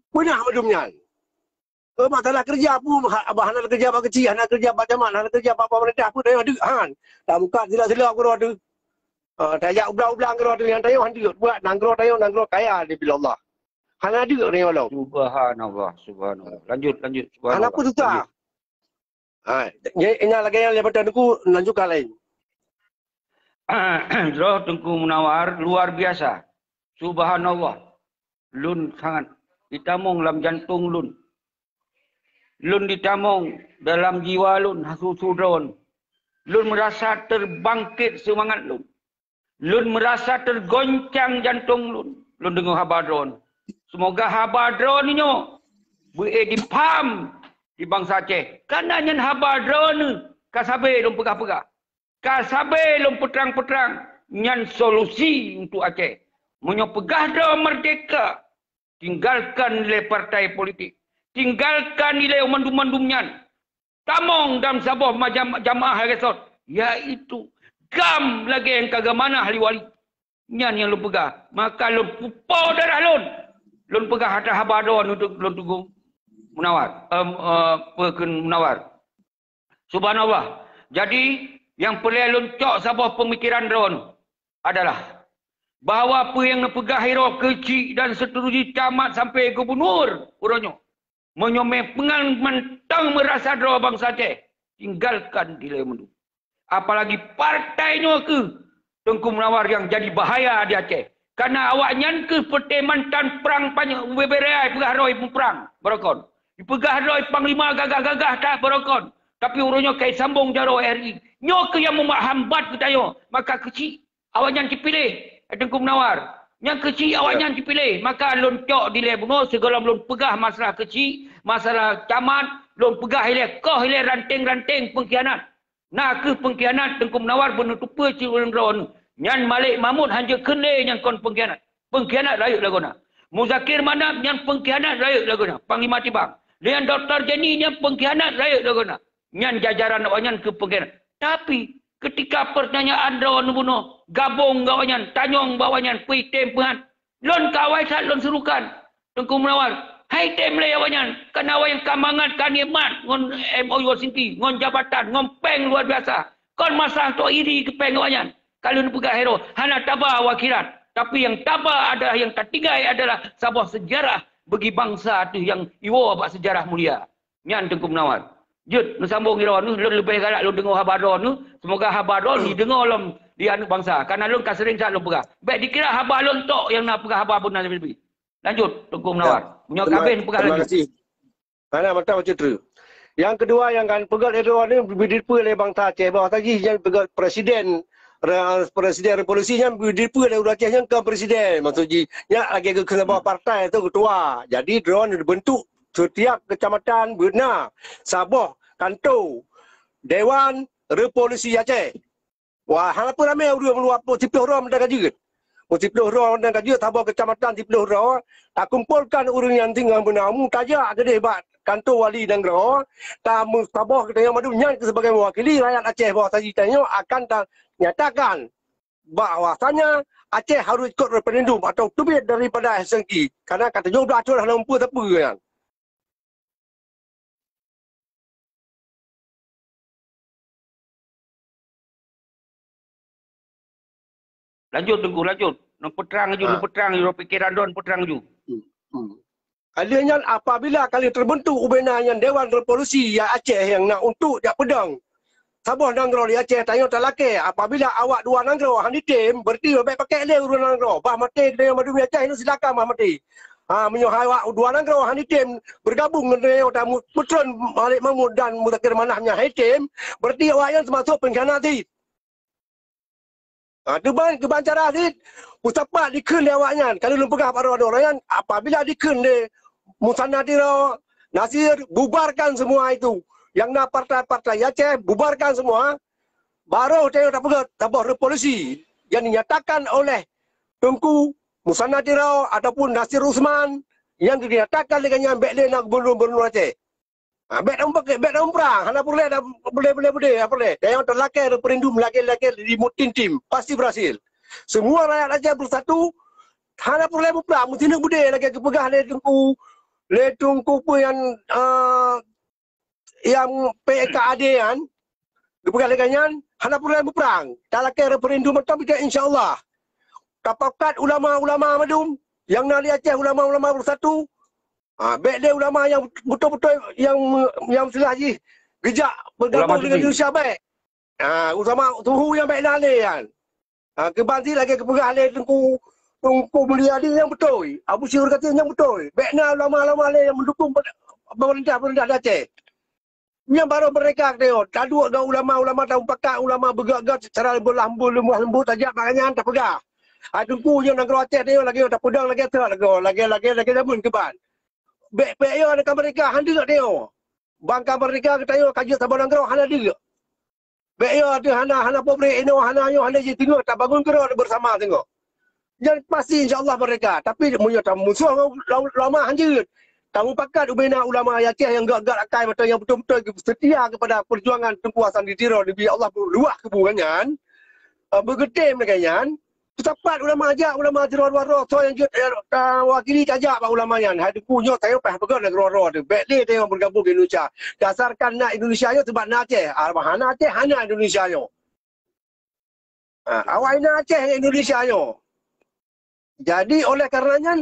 peunah mandum nyan. Eh, masalah keureuja pun, ha-, bah hana keureuja bak keuchik, hana keureuja bak camat, hana keureuja bak pemerintah pun tanyoe deuek han. Tamukat sila-sila keudroe teuh. Ah, tajak ublang-ublang keudroe teuh, nyang tanyoe han deuek. Buat nanggroe tanyoe, nanggroe kaya dipiléh Allah. Hana deuek tanyoe lom. Subhanallah, subhanallah. Lanjut, lanjut. Hana Subhanallah. Pun susah. Lanjut. Ha, nya, nya lagée nyan lé Teungku, lanjutkan laén. Droe Teungku Munawar luar biasa. Subhanallah. Lôn sangat itamong lam jantong lôn. Lôn itamong dalam jiwa lôn, hasusu droen. Lôn meurasa teubangkét seumangat lôn. Lôn meurasa teugoncang jantong lôn, lôn deungoe haba droen. Seumoga haba droen nyoe beu-ék jipaham di bansa Aceh. Kareuna nyan haba droen ka sabe lôn peugah-peugah. Ka sabe lôn peutrang-peutrang, nyan solusi untuk Aceh. Meunyoe peugah droe meurdeka, tinggalkan ilée partai politik, tinggalkan ilée mandum-mandum nyan. Tamong dalam saboh majam-, jamaah resot, yaitu GAM lagée nyang ka geumanah lé wali. Nyan nyang lôn peugah, maka lôn pupo darah lôn. Lôn peugah ata haba droen untuk lôn Teungku Munawar, em, eh, peue kheun Munawar. Subhanallah. Jadi, nyang peureulée lôn cok saboh peumikiran droen adalah bahwa peue nyang neupeugah Iro keuchik dan seterusnya camat sampai gubunur uroe nyoe. Meunyoe memang mantong meurasa droe bansa Aceh, tinggalkan dilée mandum. Apalagi partai nyoe keuh Teungku Munawar nyang jadi bahaya di Aceh. Kareuna awaknyan keuh peuté mantan prang panyang ubé-bé raya peugah droe muprang beurokon. Ipeugah droe panglima gagah-gagah that beurokon. Tapi uroe nyoe ka isambong jaroe R I. Nyoe keuh nyang meuhambat geutanyoe. Maka keuchik awaknyan jipiléh, eh, Teungku Munawar. Nyang keuchik awaknyan jipiléh. Maka lôn cok dilée bunoe sigohlom lôn peugah masalah keuchik, masalah camat, lôn peugah ilée koh ilée ranting-ranting peungkhianat. Na kheueh peungkhianat Teungku Munawar beuneuteupeu cit ureuëng droeneuh. Nyan Malik Mahmud hanjeuet kheun lé nyang kon peungkhianat. Peungkhianat rayeuk lagoena. Muzakir Manaf nyan peungkhianat rayeuk lagoena. Panglima Tibang. Nyan Doktor Jenny nyan peungkhianat rayeuk lagoena. Nyan jajaran awaknyan keuh peungkhianat. Tapi, keutika peurtanyaan droeneuh bunoe, gabong ngon awaknyan, tanyong bak awaknyan, peuitem peuhat. Lôn ka awai that lôn surukan. Teungku Munawar, hai tem lé awaknyan, kareuna awaknyan ka mangat ka nikmat ngon M O U Helsinki, ngon jabatan, ngon péng luar biasa. Kon masa tok iri keu péng awaknyan. Ka lôn peugah Iro, hana taba u akhirat. Tapi nyang taba adalah, nyang tatinggai adalah saboh seujarah bagi bansa teuh nyang iwoe bak seujarah mulia. Nyan Teungku Munawar. Jeuet, neusambong Iro neuh, lôn leubeh galak lôn deungoe haba droeneuh, seumoga haba droeneuh jideungoe lom di aneuëk bansa. Kareuna lôn ka seuring that lôn peugah. Bék dikira haba lôn tok nyang na peugah haba beuna leubeh. Lanjut, Teungku Munawar. Ya. Meunyoe ka habéh, peugah laju. Terima kasih. Hana mantap baca tu. Nyang keudua nyang kan peugét lé droeneuh, beudipeue lé bansa Aceh, bahwa tadi nyang peugét presiden, Re-, presiden revolusi nyan dipeue lé ureuëng Aceh nyan kon presiden, maksud jih nyan lagée keu saboh partai tu ketua. Jadi droe nyan dibentuk setiap kecamatan beuna saboh kanto Dewan Revolusi Aceh. Wah, hana peuramé ureuëng meuluwa peuet siplôh droe meudan ka jeuet. Peuet siplôh droe meudan ka jeuet, saboh kecamatan siplôh droe, takumpolkan ureuëng nyang tinggai beuna mu tajak keudeh bak kanto wali nanggroe, tameusaboh geutanyoe mandum nyan keu sebagai mewakili rakyat Aceh bahwa saji tanyoe akan tanyatakan bahwasanya Aceh harus ikut referendum atau teubiet daripada Helsinki. Karena ka tujoh blaih thon hana mupeue sapeue nyan. Lanjut, Teungku, lanjut. Neupeutrang laju, ha, neupeutrang laju, pikiran droe neupeutrang laju. Hmm, hmm. Ka lheueh nyan, apabila ka lheueh teubeuntuk ubena nyan Dewan Revolusi ya Aceh nyang na untuk jak peudong saboh nanggroe di Aceh, tanyoe talakée, apabila awak dua nanggroe han jitem, berarti bék pakék lé ureuëng nanggroe. Bah maté tanyoe mandum di Aceh nyoe silakan bah maté. Ha, meunyoe awak dua nanggroe han jitem bergabung ngon tanyoe, tamu-, peutreun Malik Mahmud dan Muzakir Manaf nyan han jitem, berarti awak nyan teumasuk pengkhianat cit. Ha, keuban, keuban cara cit, peusapat dikheun lé awak nyan. Ka lheueh lôn peugah bak droe-droe nyan, apabila dikheun lé Musanna Tiro, Nasir, bubarkan semua itu. Yang na partai-partai Aceh, bubarkan semua. Baru tanyoe tapeugah saboh revolusi yang dinyatakan oleh Teungku Musanna Tiro ataupun Nasir Usman yang dinyatakan lé gobnyan bék lé na gubernur-gubernur Aceh. Ha, bék na mupakék, bék na muprang, hana peureulée na beudé-beudé, hana peureulée. Tanyoe talakée referendum lagée-lagée di mutin tim, pasti berhasil. Semua rakyat Aceh bersatu, hana peureulée muprang, meusineuk beudé lagée geupeugah lé Teungku, lé Teungku peue nyan, eh, nyang P K A D nyan, geupeugah lagée nyan, hana peureulée muprang. Talakée referendum mantong, insya Allah. Tapakat ulama-ulama mandum, nyang na di Aceh ulama-ulama bersatu, Ha, bék lé ulama nyang beutôi-beutôi nyang, nyang seulah jih geujak beugabong deungon Indonesia bék. Ha, ulama suhu nyang bék na lé nyan. Ha, keuban cit lagée geupeugah lé Teungku, Teungku Mulyadi nyang beutôi, Abu Syirul Kathir nyang beutôi. Bék na ulama-ulama lé nyang meudukung pemerintah-pemerintah di Aceh. Nyan baru merdeka geutanyoe. Taduek ngon ulama-ulama tamupakat, ulama beugét-gét cara leumbot lambô, leumbot lambô tajak bak nyan tapeugah. Hai Teungku, nyoe nanggroe Aceh tanyoe lagée nyoe tapeudong lagée trok lagoe, lagée, lagée, lagée jameun keuban. Bék, bék yo ka merdeka han deuk tanyoe. Ban ka merdeka geutanyoe ka jeuet saboh nanggroe hana deuk. Bék yo teuh hana, hana pabrik inoe, hana nyoe, hana jih teungoh tabangun keudroe bersama teungoh. Nyan pasti insya Allah merdeka. Tapi meunyoe tamusoh ngon ulama han jeuet, tamupakat ubena ulama Aceh nyang gét-gét akai mantong nyang beutôi-beutôi seutia kepada perjuangan Teungku Hasan di Tiro, Nabi Allah luwah kubu nyan, eh, beugeutem lagée nyan, teusapat ulama jak, ulama Tiro dua droe, soe nyang jeuet, eh, tawakili tajak bak ulama nyan. Hai Teungku nyoe tanyoe paih peugét lé keudroe-droe teuh. Bék lé tanyoe beugabong di Indonesia. Dasarkan na Indonesia nyoe sebab na Aceh. Ah, hana Aceh, hana Indonesia nyoe. Ha, awai na Aceh ngon Indonesia nyoe. Jadi, oleh karena nyan,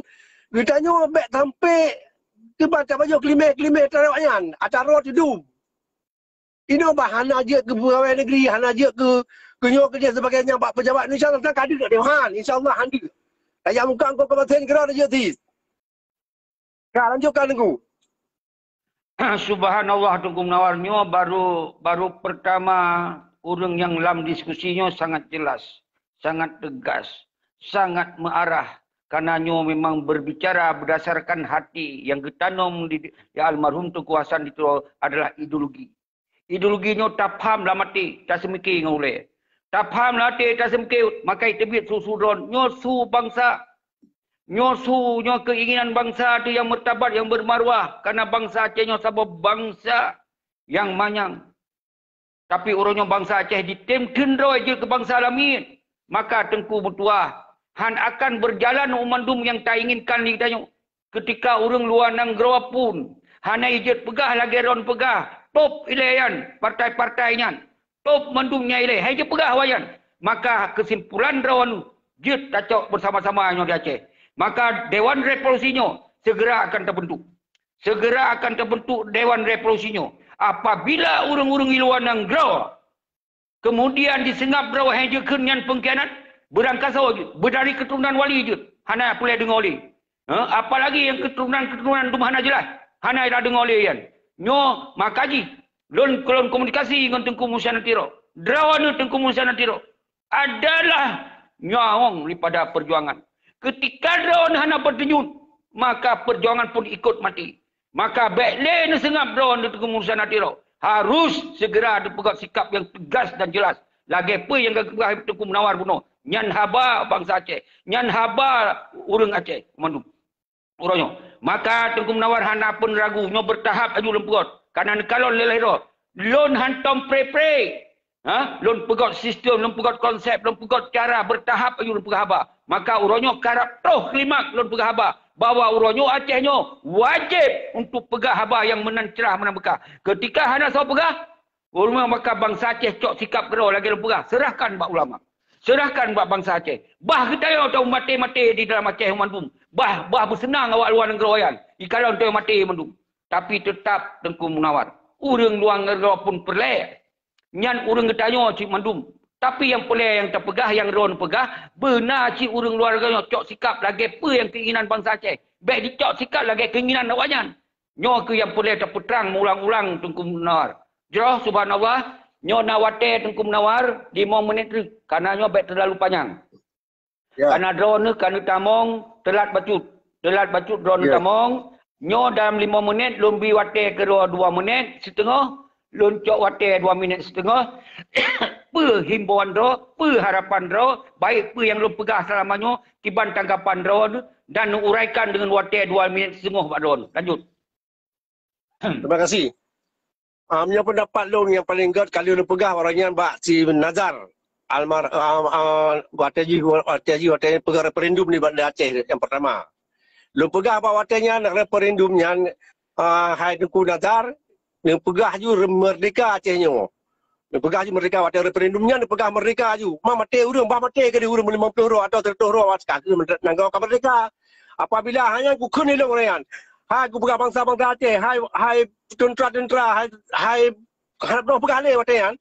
geutanyoe bék sampai keuban tapajoh keulimeh-keulimeh teuh awak nyan, ata droe teudum. Inoe bah hana jeuet keu peugawée negeri, hana jeuet keu, keu nyoe keu jih sebagainya bak pejabat Indonesia, teuntang ka deuk deungon han, insya Allah han deuk. Tajak muka engkau ke Mesin keudroe jeuet cit. Ka, lanjutkan, Teungku. Subhanallah, Teungku Munawar, nyoe baru, baru pertama ureuëng nyang lam diskusi nyoe sangat jelas, sangat tegas, sangat meuarah. Karena nyoe memang berbicara berdasarkan hati yang geutanom di, di almarhum Teungku Hasan di Tiro adalah ideologi. Ideologi nyoe tapham lam até, taseumike ngon ulée. Tapham lam até, taseumike, makai teubiet su-su droe. Nyoe su bansa. Nyoe su, nyoe keinginan bansa teuh nyang martabat, nyang bermarwah. Karena bansa Aceh nyoe saboh bansa nyang manyang. Tapi uroe nyoe bansa Aceh jitem teun droe jeuet keu bansa lamiet. Maka Teungku meutuah, han akan berjalan mandum nyang tainginkan di tanyoe. Keutika ureuëng luwa nanggroe pun hana ijeuet peugah lagée droe peugah, top ilée nyan, partai-partai nyan, top mandum nyang ilée, hai jeuet peugah awak nyan, maka keusimpulan droe jeuet tacok beusama-sama nyoe di Aceh. Maka Dewan Revolusi nyoe segera akan terbentuk. Segera akan terbentuk Dewan Revolusi nyoe. Apabila ureuëng-ureuëng di luwa nanggroe kemudian diseungab droe hai jeuet kheun nyan pengkhianat, beurangkasoe jeuet, beudari keuturonan wali jeuet, hana peureulée deungoe lé. Ha, apalagi nyang keuturonan-keuturonan dum hana jeulaih, hana ira deungoe lé nyan. Nyoe maka jih lôn, lôn komunikasi ngon Teungku Musa Natiro. Droeneuh Teungku Musa Natiro. adalah nyawöng daripada perjuangan. Ketika droeneuh hana berdenyut, maka perjuangan pun ikut mati. Maka bék lé neuseungab droeneuh Teungku Musa Nadiro. Harus segera dipeugah sikap yang tegas dan jelas. Lagée peue nyang geupeugah Teungku Munawar bunoe. Nyan haba bansa Aceh. Nyan haba ureuëng Aceh mandum. Uroe nyoe. Maka Teungku Munawar hana pun ragu, nyoe beurtahap aju lôn peugöt. Kana neukalon lé lahé droe. Lôn hantom pre-pre. Ha? Lôn peugöt sistem, lôn peugöt konsep, lôn peugöt cara beurtahap aju lôn peugah haba. Maka uroe nyoe karab troh klimak lôn peugah haba. Bahwa uroe nyoe Aceh nyoe wajéb untuk peugah haba nyang meunan cerah, meunan beukah. Keutika hana soe peugah, Ureuëng maka bansa Aceh cok sikap keudroe lagée lôn peugah, serahkan bak ulama. Serahkan bak bansa Aceh. Bah geutanyoe tamaté-maté di dalam Aceh mandum. Bah, bah beuseunang awak luwa nanggroe nyan. Ikalon tamaté mandum. Tapi teutap Teungku Munawar. Ureuëng luwa nanggroe pun peureulée. Nyan ureuëng geutanyoe cit mandum. Tapi nyang peureulée nyang tapeugah, nyang droeneuh peugah, beuna cit ureuëng luwa nanggroe nyoe cok sikap lagée peue nyang keinginan bansa Aceh. Bék dicok sikap lagée keinginan awaknyan. Nyoe keuh nyang peureulée tapeutrang meuulang-ulang Teungku Munawar. Jroh, subhanallah, nyoe na watée Teungku Munawar, limong menit treuk, kana nyoe bék teulalu panyang. Ya. Kana droeneuh ka neutamong, teulat bacut. Teulat bacut droeneuh Ya. tamong, nyoe dalam limong menit lôn bi watée keudroe dua menit siteungoh, lôn cok watée dua menit siteungoh, peue himbauan droe, peue harapan droe, baik peue nyang lôn peugah seulama nyoe, kiban tanggapan droeneuh, dan neuuraikan deungon watée dua menit siteungoh bak droeneuh. Lanjut. Terima kasih. Ah, meunyoe pendapat lôn nyang paling gét kali lôn peugah orang nyan bak si Nazar. Almar-, ah, ah, watée jih, watée jih, watée peugah referendum di Banda Aceh yang pertama. Lôn peugah bak watée nyan referendum nyan, ah, hai Teungku Nazar, lôn peugah ju re-, merdeka Aceh nyoe. Neupeugah ju merdeka watée referendum nyan, neupeugah merdeka ju. Ma maté ureuëng, bah maté keudeh ureuëng limong ploh droe atau seratus droe, ka keuh nanggroe ka merdeka. Apabila hanya kukheun ilong ureuëng nyan, hai kupeugah bansa-bansa Aceh, hai, hai teuntara-teuntara, hai, hai harab droe peugah lé watée nyan,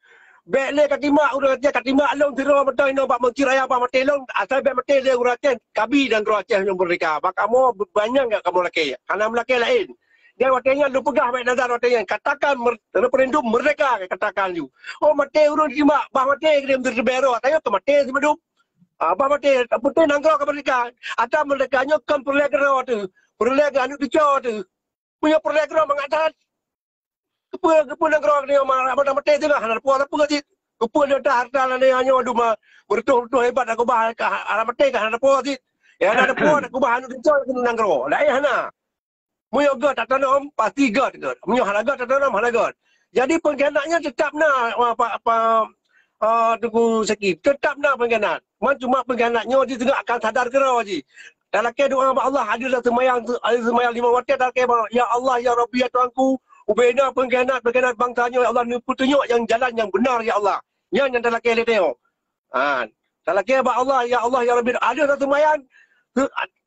bék lé katimak ureuëng Aceh, katimak lôn sidroe mantong inoe bak Mesjid Raya bah maté lôn, asai bék maté lé ureuëng Aceh, kabi nanggroe Aceh nyang merdeka. Bak kamoe beubanyang gak kamoe lakée, hana meulakée laén. Dan watée nyan lôn peugah bak Nazar watée nyan, katakan mer-, referendum merdeka, katakan ju. Oh, maté ureuëng simak, bah maté keudeh meuteuntèe droe, tanyoe keu maté simadum. Ah, bah maté, beutôi nanggroe ka merdeka. Ata merdeka nyoe kon peureulée keudroe teuh, peureulée keu aneuk cucoe teuh. Meunyoe peureulée keudroe mangat that, keupeue, keupeue nanggroe nyoe ma-, ma-, maté teuh hana teupeue sapeue cit. Keupeue leuta hareuta lagée nyoe duma, beureutoh-reutoh hebat takeubah ka hana maté ka hana teupeue cit. Ya, hana teupeue takeubah aneuk cucoe keu nanggroe. Laén hana. Meunyoe gét tatanom, pasti gét, gét. Meunyoe hana gét tatanom, hana gét. Jadi, pengkhianat nyan tetap na, apa, apa, ah, Teungku Zaki, tetap na pengkhianat. Man cuma pengkhianat nyoe jih teungoh akan sadar keudroe jih. Talakée doa bak Allah, adeuh lam seumayang, adeuh seumayang limong watée talakée bak, "Ya Allah, ya Rabbi, ya Tuhanku, ubena pengkhianat, pengkhianat bansa nyoe, ya Allah, neupeutunyok nyang jalan nyang beuna, ya Allah." Nyan nyang talakée lé tanyoe. Ha, talakée bak Allah, "Ya Allah, ya Rabbi," adeuh lam seumayang,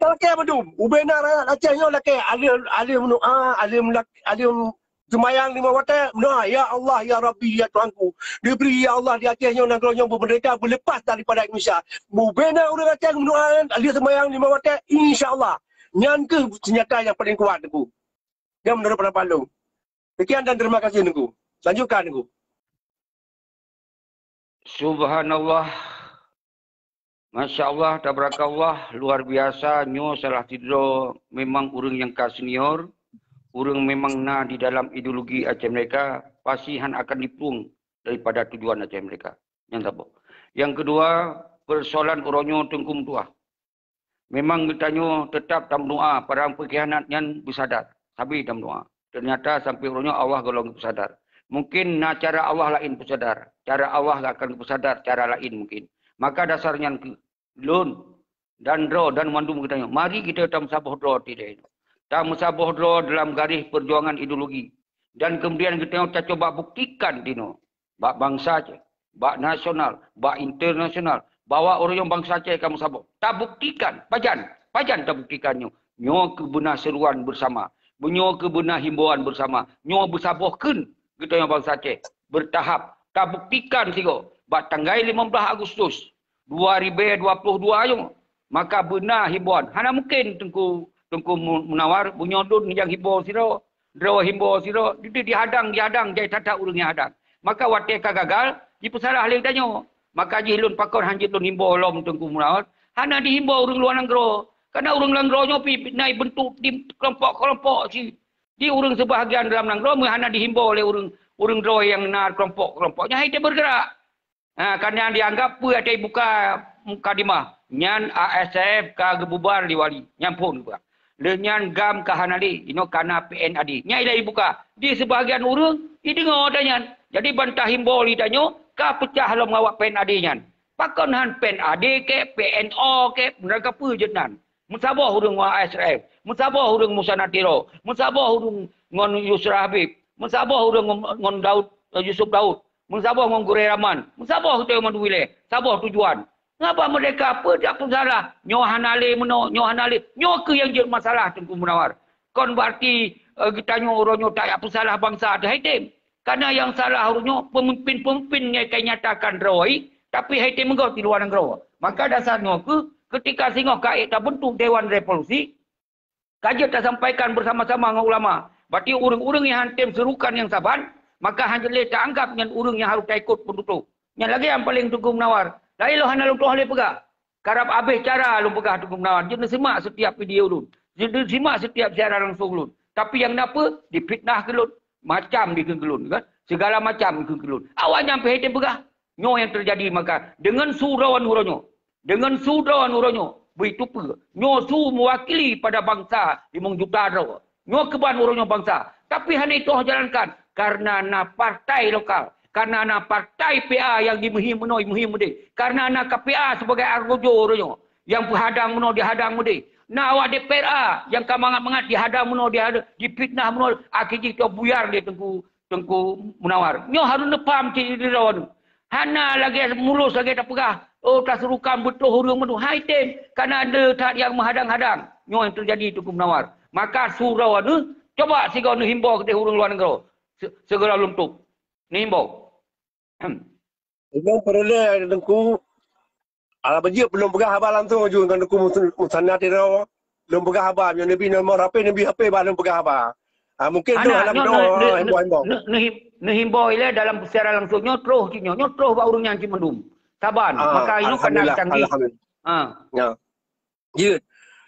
talakée mandum. Ubena rakyat Aceh nyoe lakée, adeuh, adeuh meudoa, adeuh meulak-, adeuh seumayang limong watée, meudoa, "Ya Allah, ya Rabbi, ya Tuhanku, dibri, ya Allah, di Aceh nyoe, nanggroe nyoe beumeurdeka, beuleupah daripada Indonesia." Ubena ureuëng Aceh meudoa, adeuh seumayang limong watée, insya Allah. Nyan keuh seunjata nyang paleng kuat, Teungku. Nyan meunurot pendapat lôn. Sekian dan terima kasih, Teungku. Lanjutkan, Teungku. Subhanallah. Masya Allah, tabarakallah, luar biasa. Nyoe salah sidroe memang ureuëng nyang ka senior, ureuëng memang na di dalam ideologi Aceh Merdeka, pasti han akan diplueng daripada tujuan Aceh Merdeka. Nyang saboh. Nyang keudua, persoalan uroe nyoe Teungku meutuah. Memang geutanyoe teutap tameudoa, para pengkhianat nyan beusadar, sabe tameudoa. Teunyata sampoe uroe nyoe Allah gohlom geupeusadar. Mungkin na cara Allah laén peusadar. Cara Allah akan geupeusadar cara laén mungkin. Maka dasar nyan keuh, lôn dan droe dan mandum geutanyoe, mari geutanyoe tameusaboh droe teuh. Tameusaboh droe dalam garéh peujuangan ideologi. Dan kemudian geutanyoe tacoba buktikan dinoe. Bak bansa Aceh, bak nasional, bak internasional, bahwa ureuëng bansa Aceh ka meusaboh. Tabuktikan, pajan, pajan tabuktikan nyoe. Nyoe keuh beuna seruan beusama. Nyoe keuh beuna himbauan beusama. Nyoe beusaboh kheun geutanyoe bansa Aceh. Beurtahap. Tabuktikan sigoe. Bak tanggai limong blaih Agustus dua ribèe dua ploh dua nyoe, maka beuna himbauan. Hana mungkin Teungku, Teungku Mu-, Munawar, meunyoe lôn nyang himbau sidroe, droe himbau sidroe, di, di, dihadang, dihadang, jai that-that ureuëng nyang hadang. Maka watée ka gagal, jipeusalah lé geutanyoe. Maka jih lôn pakon hanjeuet lôn himbô lom Teungku Munawar, hana dihimbô ureuëng luwa nanggroe. Karena ureuëng nanggroe nyoe pi na bentuk di kelompok-kelompok cit. Di ureuëng sebahagian dalam nanggroe meuhana dihimbô lé ureuëng, ureuëng droe nyang na kelompok-kelompok. Nyan hai teuh bergerak. Ha, kan nyang dianggap peue até buka mukadimah. Nyan A S F ka geububar di Wali. Nyan phon geupeugah. Lheueh nyan GAM ka hana lé, inoe ka na P N A D. Nyan ilai buka. Di sebahagian ureuëng, ideungoe ata nyan. Jadi ban tahimbô lé tanyoe, ka peucah lom awak P N A D nyan. Pakon han P N A D kek, P N O kek, meunurot kapeue jeuet nan. Meusaboh ureuëng ngon A S F, meusaboh ureuëng Musana Tiro, meusaboh ureuëng ngon Yusra Habib, meusaboh ureuëng ngon, ngon Daud, Yusuf Daud, meusaboh ngon Gurée Rahman, meusaboh teuh mandum ilée, saboh tujuan. Ngapa merdeka? Peue jak peusalah? Nyoe hana lé meunoe, nyoe hana lé. Nyoe kheueh nyang jeuet masalah Teungku Munawar. Kon berarti, eh, geutanyoe uroe nyoe tajak peusalah bansa teuh, hai tem. Karena nyang salah uroe nyoe pemimpin-pemimpin nyang ka nyatakan droe, tapi hai tem meugot di luwa nanggroe. Maka dasar nyoe kheueh ketika singoh ka ék tabentuk Dewan Revolusi, ka jeuet tasampaikan bersama-sama ngon ulama. Berarti ureuëng-ureuëng nyang han tem seurukan nyang saban, maka hanjeuet lé taanggap nyan ureuëng nyang harôh taikot peututoh. Nyan lagée nyang paleng Teungku Munawar. Laén lôn hana lôn tuoh lé peugah. Karab abéh cara lôn peugah Teungku Munawar. Jeuet neusimak setiap video lôn. Jeuet neusimak setiap siaran langsung lôn. Tapi nyang na peue? Difitnah keu lôn. Macam dikheun keu lôn, kan? Segala macam dikheun keu lôn. Awak nyan pih hai tem peugah. Nyoe nyang teujadi maka deungon su droe uroe nyoe. Deungon su droe uroe nyoe, beuitupeue. Nyoe su meuwakili pada bansa limong juta droe. Nyoe keuban uroe nyoe bansa. Tapi hana itoh jalankan karena na partai lokal, karena na partai P A nyang jimeuhi meunoe, jimeuhi meudeh. Karena na K P A sibagai argojo uroe nyoe nyang peuhadang meunoe, dihadang meudeh. Na awak D P R A nyang ka mangat-mangat dihadang meunoe, dihadang, difitnah meunoe, akhé jih itoh buyar lé Teungku Teungku Munawar. Nyoe harôh neupaham cit droeneuh. Hana lagée mulus lagée tapeugah, "Oh, taseurukan beutôh ureuëng meudum." Hai tem, kana deuh that nyang meuhadang-hadang. Nyoe nyang teujadi Teungku Munawar. Maka su droeneuh, coba sigoe neuhimbô keudeh ureuëng luwa nanggroe. Se-, segera lôn tôb. Neuhimbô. Inong peureulée Teungku, alah beujeuet lôn peugah haba langsung aju ngon Teungku Mus-, Musana Tiro. Lôn peugah haba, meunyoe neubi nomor H P, neubi H P bah lôn peugah haba. Ah, mungkin tu hana, hana nyoe, nyoe, nyoe, nyoe, nyoe, nyoe, nyoe, nyoe himbau ilée dalam siaran langsung nyoe troh cit nyoe, nyoe troh bak ureuëng nyan cit mandum. Saban, ah, maka inoe kana alhamdulillah, canggih. Alhamdulillah. Ah. Ya. Jeuet.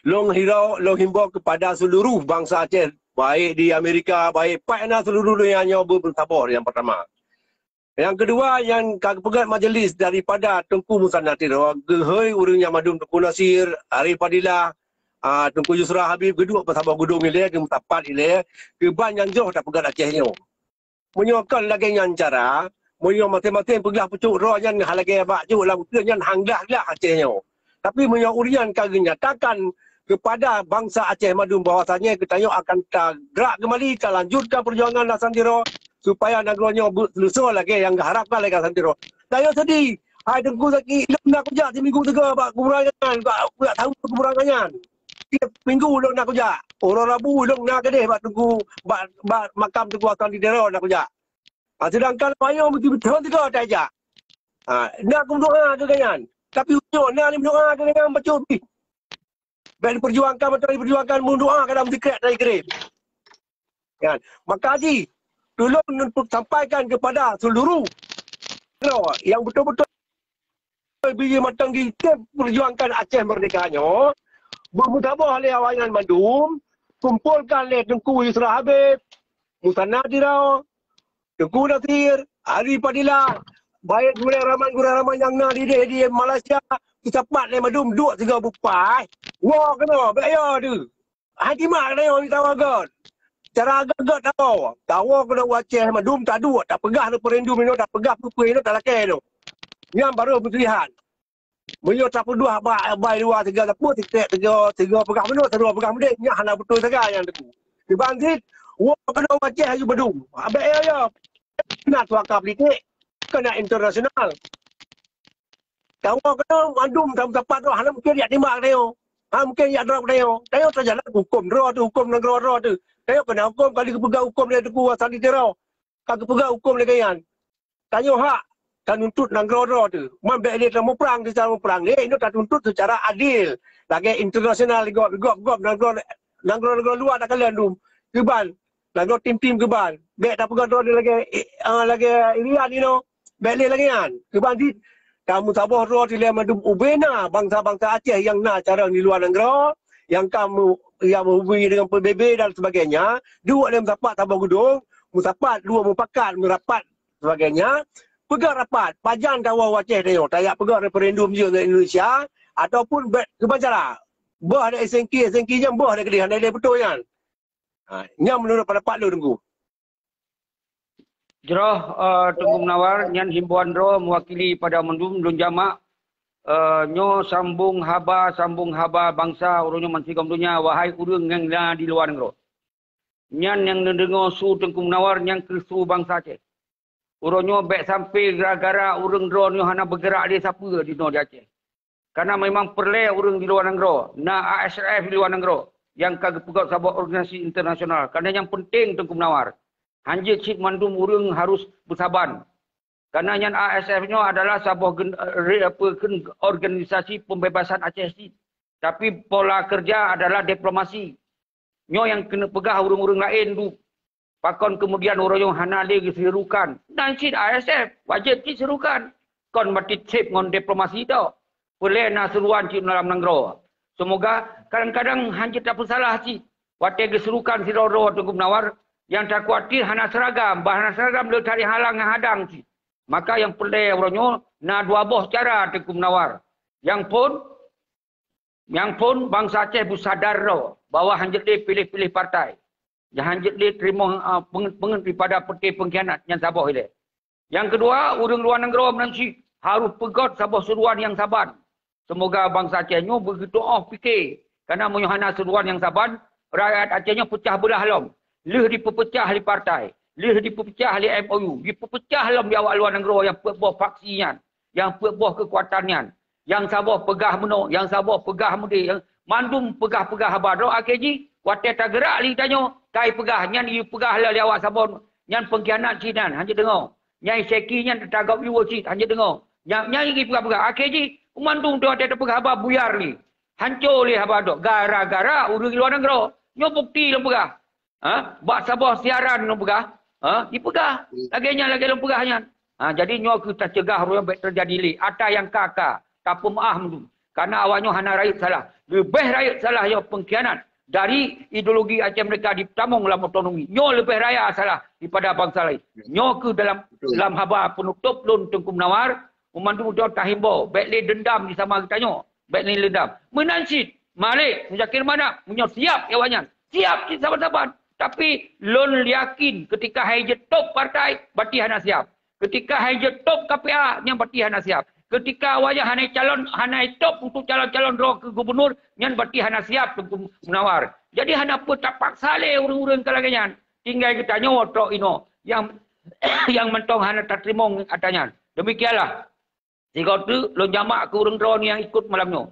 Lôn himbau, lôn himbau kepada seluruh bangsa Aceh, baik di Amerika, baik pat na seluruh dunia nyoe beu-, beusaboh nyang pertama. Nyang keudua, nyang ka geupeugét majeulis daripada Teungku Musana Tiro, geuhôi ureuëng nyang mandum Teungku Nasir, Ari Fadilah, ah, Teungku Yusra Habib, geuduek beusaboh geudong ilée, geumeusapat ilée, keuban nyang jroh tapeugét Aceh nyoe. Meunyoe kon lagée nyan cara, meunyoe maséng-maséng peugah pucok droe nyan hana lagée bak jok lam uteuen nyan hang glah-glah Aceh nyoe. Tapi meunyoe ureuëng nyan ka geunyatakan kepada bansa Aceh mandum bahwasanya geutanyoe akan tagrak keumali, talanjutkan peujuangan Hasan Tiro supaya nanggroe nyoe beuseuleusoe lagée nyang geuharapkan lé Hasan Tiro. Tanyoe seudeh, hai Teungku Zaki, ilôn na kujak siminggu sigoe bak kuburan nyan, bak, bak saweue kuburan nyan. Tiep minggu lôn na kujak. Uroe Rabu lôn na keudeh bak Teungku, bak, bak makam Teungku Hasan di Tiro na kujak. Ha, sedangkan awak nyoe beutôi-beutôi sigoe tajak. Ha, na kumeudoa keu gobnyan. Tapi uroe nyoe na lé meudoa keu gobnyan bacut pih. Bék diperjuangkan, beutôi diperjuangkan, meudoa kadang meusikrek dan dikirim. Kan? Maka jih, tulông sampaikan kepada seluruh nyang beutôi-beutôi biji mantong di tem perjuangkan Aceh Merdeka nyoe, beumeusaboh lé awaknyan mandum, kumpolkan lé Teungku Yusra Habib, Musana Tiro, Teungku Nasir, Ari Fadilah, baik Gurée Rahman, Gurée Rahman nyang na di, di, di Malaysia, teusapat lé mandum duek sigoe beupaih. Woe keunoe, bék yo deuh. Hai timak keunoe mita wagot. Cara göt-göt tawoe. Tawoe keunoe u Aceh mandum taduek, tapeugah referendum inoe, tapeugah peue-peue inoe, talakée inoe. Nyan barô meuseulihan. Meunyoe tapeuduah bak bai luwa sigoe sapeue, titek sigoe, sigoe peugah meunoe, sigoe peugah meudeh, nyan hana beutôi sagai nyan Teungku. Kiban cit, woe keunoe u Aceh aju mandum. Abék yo, yo. Na suaka politik, keuneuk internasional. Tawoe keunoe mandum tam sapat droe, hana mungken jak timbak tanyoe. Hana mungken jak drop tanyoe. Tanyoe teujalan huköm droe teuh, huköm nanggroe droe teuh. Tanyoe keuneuk huköm, ka lheueh geupeugah huköm lé Teungku Hasan di Tiro. Ka geupeugah huköm lé gobnyan. Tanyoe hak tanuntut nanggroe droe teuh. Man bék lé tamuprang seucara muprang lé, inoe tatuntut seucara adil. Lagée internasional, gob, gob, gob, nanggroe, nanggroe-nanggroe luwa takalon dum. Kiban, nanggroe tim-tim kiban. Bék tapeugah droe lagée, eh, lagée Iran inoe. Bék lé lagée nyan. Kiban di Ka meusaboh droe dilèe mandum ubena bansa-bansa Aceh nyang na carông di luwa nanggroe, nyang ka mu-, nyang meuhubungi dengan P B B dan sebagainya, duek lé meusapat saboh geudong, meusapat dua mupakat, meurapat sebagainya, peugah rapat, pajan tawoe u Aceh tanyoe, tajak peugah referendum jih ngon Indonesia, ataupun bèk keuban cara. Boh ada Helsinki, Helsinki nyan boh ada keudeh, hana lé beutôi nyan. Ha, nyan meunurot pendapat lôn, Teungku. Jroh, eh, Teungku Munawar, nyan himbauan droe mewakili pada mandum lôn jamak, eh, nyoe sambong haba, sambong haba bansa uroe nyoe bansigom donya, wahai ureueng nyang na di luwa nanggroe. Nyan nyang neudeungoe su Teungku Munawar, nyan keuh su bansa Aceh. Uroe nyoe bèk sampai gara-gara ureueng droeneuh hana beugerak lé sapeue di noe di Aceh. Karena memang peureulèe ureueng di luwa nanggroe, na A S F di luwa nanggroe nyang ka geupeugöt saboh organisasi internasional. Karena nyang penting Teungku Munawar, hanjeuet cit mandum ureueng harus beusaban. Karena nyan A S F nyoe adalah saboh gen-, re-, apa, kheun organisasi pembebasan Aceh cit. Tapi pola kerja adalah diplomasi. Nyoe nyang keuneuk peugah ureueng-ureueng laén du. Pakon keumudian uroe nyoe hana lé geuseurukan? Nan cit A S F, wajéb cit seurukan. Kon maté cép ngon diplomasi tok. Peureulèe na seuruan cit lam nanggroe. Seumoga, kadang-kadang hanjeuet tapeusalah cit. Watèe geuseurukan sidroe-droe Teungku Munawar, nyang takuatir hana seuragam, bah hana seuragam le tahalang ngon hadang cit. Maka nyang peureulèe uroe nyoe na dua boh cara Teungku Munawar. Nyang phôn, Nyang phôn bansa Aceh beusadar droe bahwa hanjeuet lé piléh-piléh partai. Nyang hanjeuet lé teurimong, ah, peungeut-peungeut daripada peuté peungkhianat nyan saboh ilèe. Nyang keudua, ureueng luwa nanggroe meunan cit harôh peugöt saboh seuruan nyang saban. Seumoga bansa Aceh nyoe beugeutu'oh piké. Karena meunyoe hana seuruan nyang saban, rakyat Aceh nyoe peucah beulah lom. Lheueh dipeupeucah lé partai, lheueh dipeupeucah lé M O U, dipeupeucah lom di awak luwa nanggroe nyang peuet boh faksi nyan, nyang peuet boh keukuatan nyan. Nyang saboh peugah meunoe, nyang saboh peugah meudéh, nyang mandum peugah-peugah haba droe akhé jih, watèe tageurak lé tanyoe, kai peugah nyan, ipeugah lé awak saboh nyan peungkhianat cit nyan, hanjeuet deungoe. Nyang syeki nyan teutanggap yue cit, hanjeuet deungoe. Nyang, nyang ipeugah-peugah, akhé jih, mandum watèe tapeugah haba buyar lé. Hanco lé haba droe, gara-gara ureueng luwa nanggroe. Nyoe bukti lôn peugah. Ha? Bak saboh siaran lôn peugah. Ha? Ipeugah. Lagèe nyan, lagèe lôn peugah nyan. Ha, jadi nyoe keuh taceugah ureueng bèk teujadi lé. Ata nyang ka-ka, tapeumeu'ah mandum. Karena awak nyoe hana rayeuk salah. Leubeh rayeuk salah nyoe peungkhianat dari ideologi Aceh Merdeka ditamong lam otonomi. Nyoe leubeh raya salah daripada bansa laén. Nyoe keuh dalam, lam haba peunutôp lôn Teungku Munawar, mandum droe tahimbau, bèk lé deundam di sama geutanyoe. Bèk lé deundam. Meunan cit, Malik, Muzakir Manaf, meunyoe siap awak nyan, siap cit saban-saban. Tapi lôn yakin keutika hai jeuet top partai, bati hana siap. Keutika hai jeuet top K P A, nyan bati hana siap. Keutika awak nyan hana calon, hana top untuk calon-calon droe keu gubunur, nyan bati hana siap Teungku Munawar. Jadi hana peue tapaksa lé ureueng-ureueng ka lagèe nyan. Tinggai geutanyoe trok inoe nyang, nyang mantong hana tateurimong ata nyan. Demikianlah. Sigoe teuk lôn jamak keu ureueng droeneuh nyang ikot malam nyoe.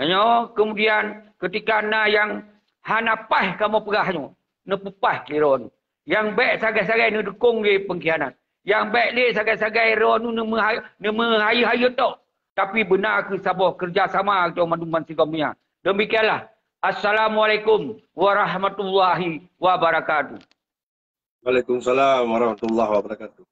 Nyoe keumudian keutika na nyang hana paih kamoe peugah nyoe, neupeupaih lé droeneuh. Nyang bèk sagai-sagai neudukong lé peungkhianat. Nyang bèk lé sagai-sagai droeneuh neumeuhai-, neumeuhayeue-hayeue tok. Tapi beuna keuh saboh keureuja sama geutanyoe mandum bansigom nyan. Demikianlah. Assalamualaikum warahmatullahi wabarakatuh. Waalaikumsalam warahmatullahi wabarakatuh.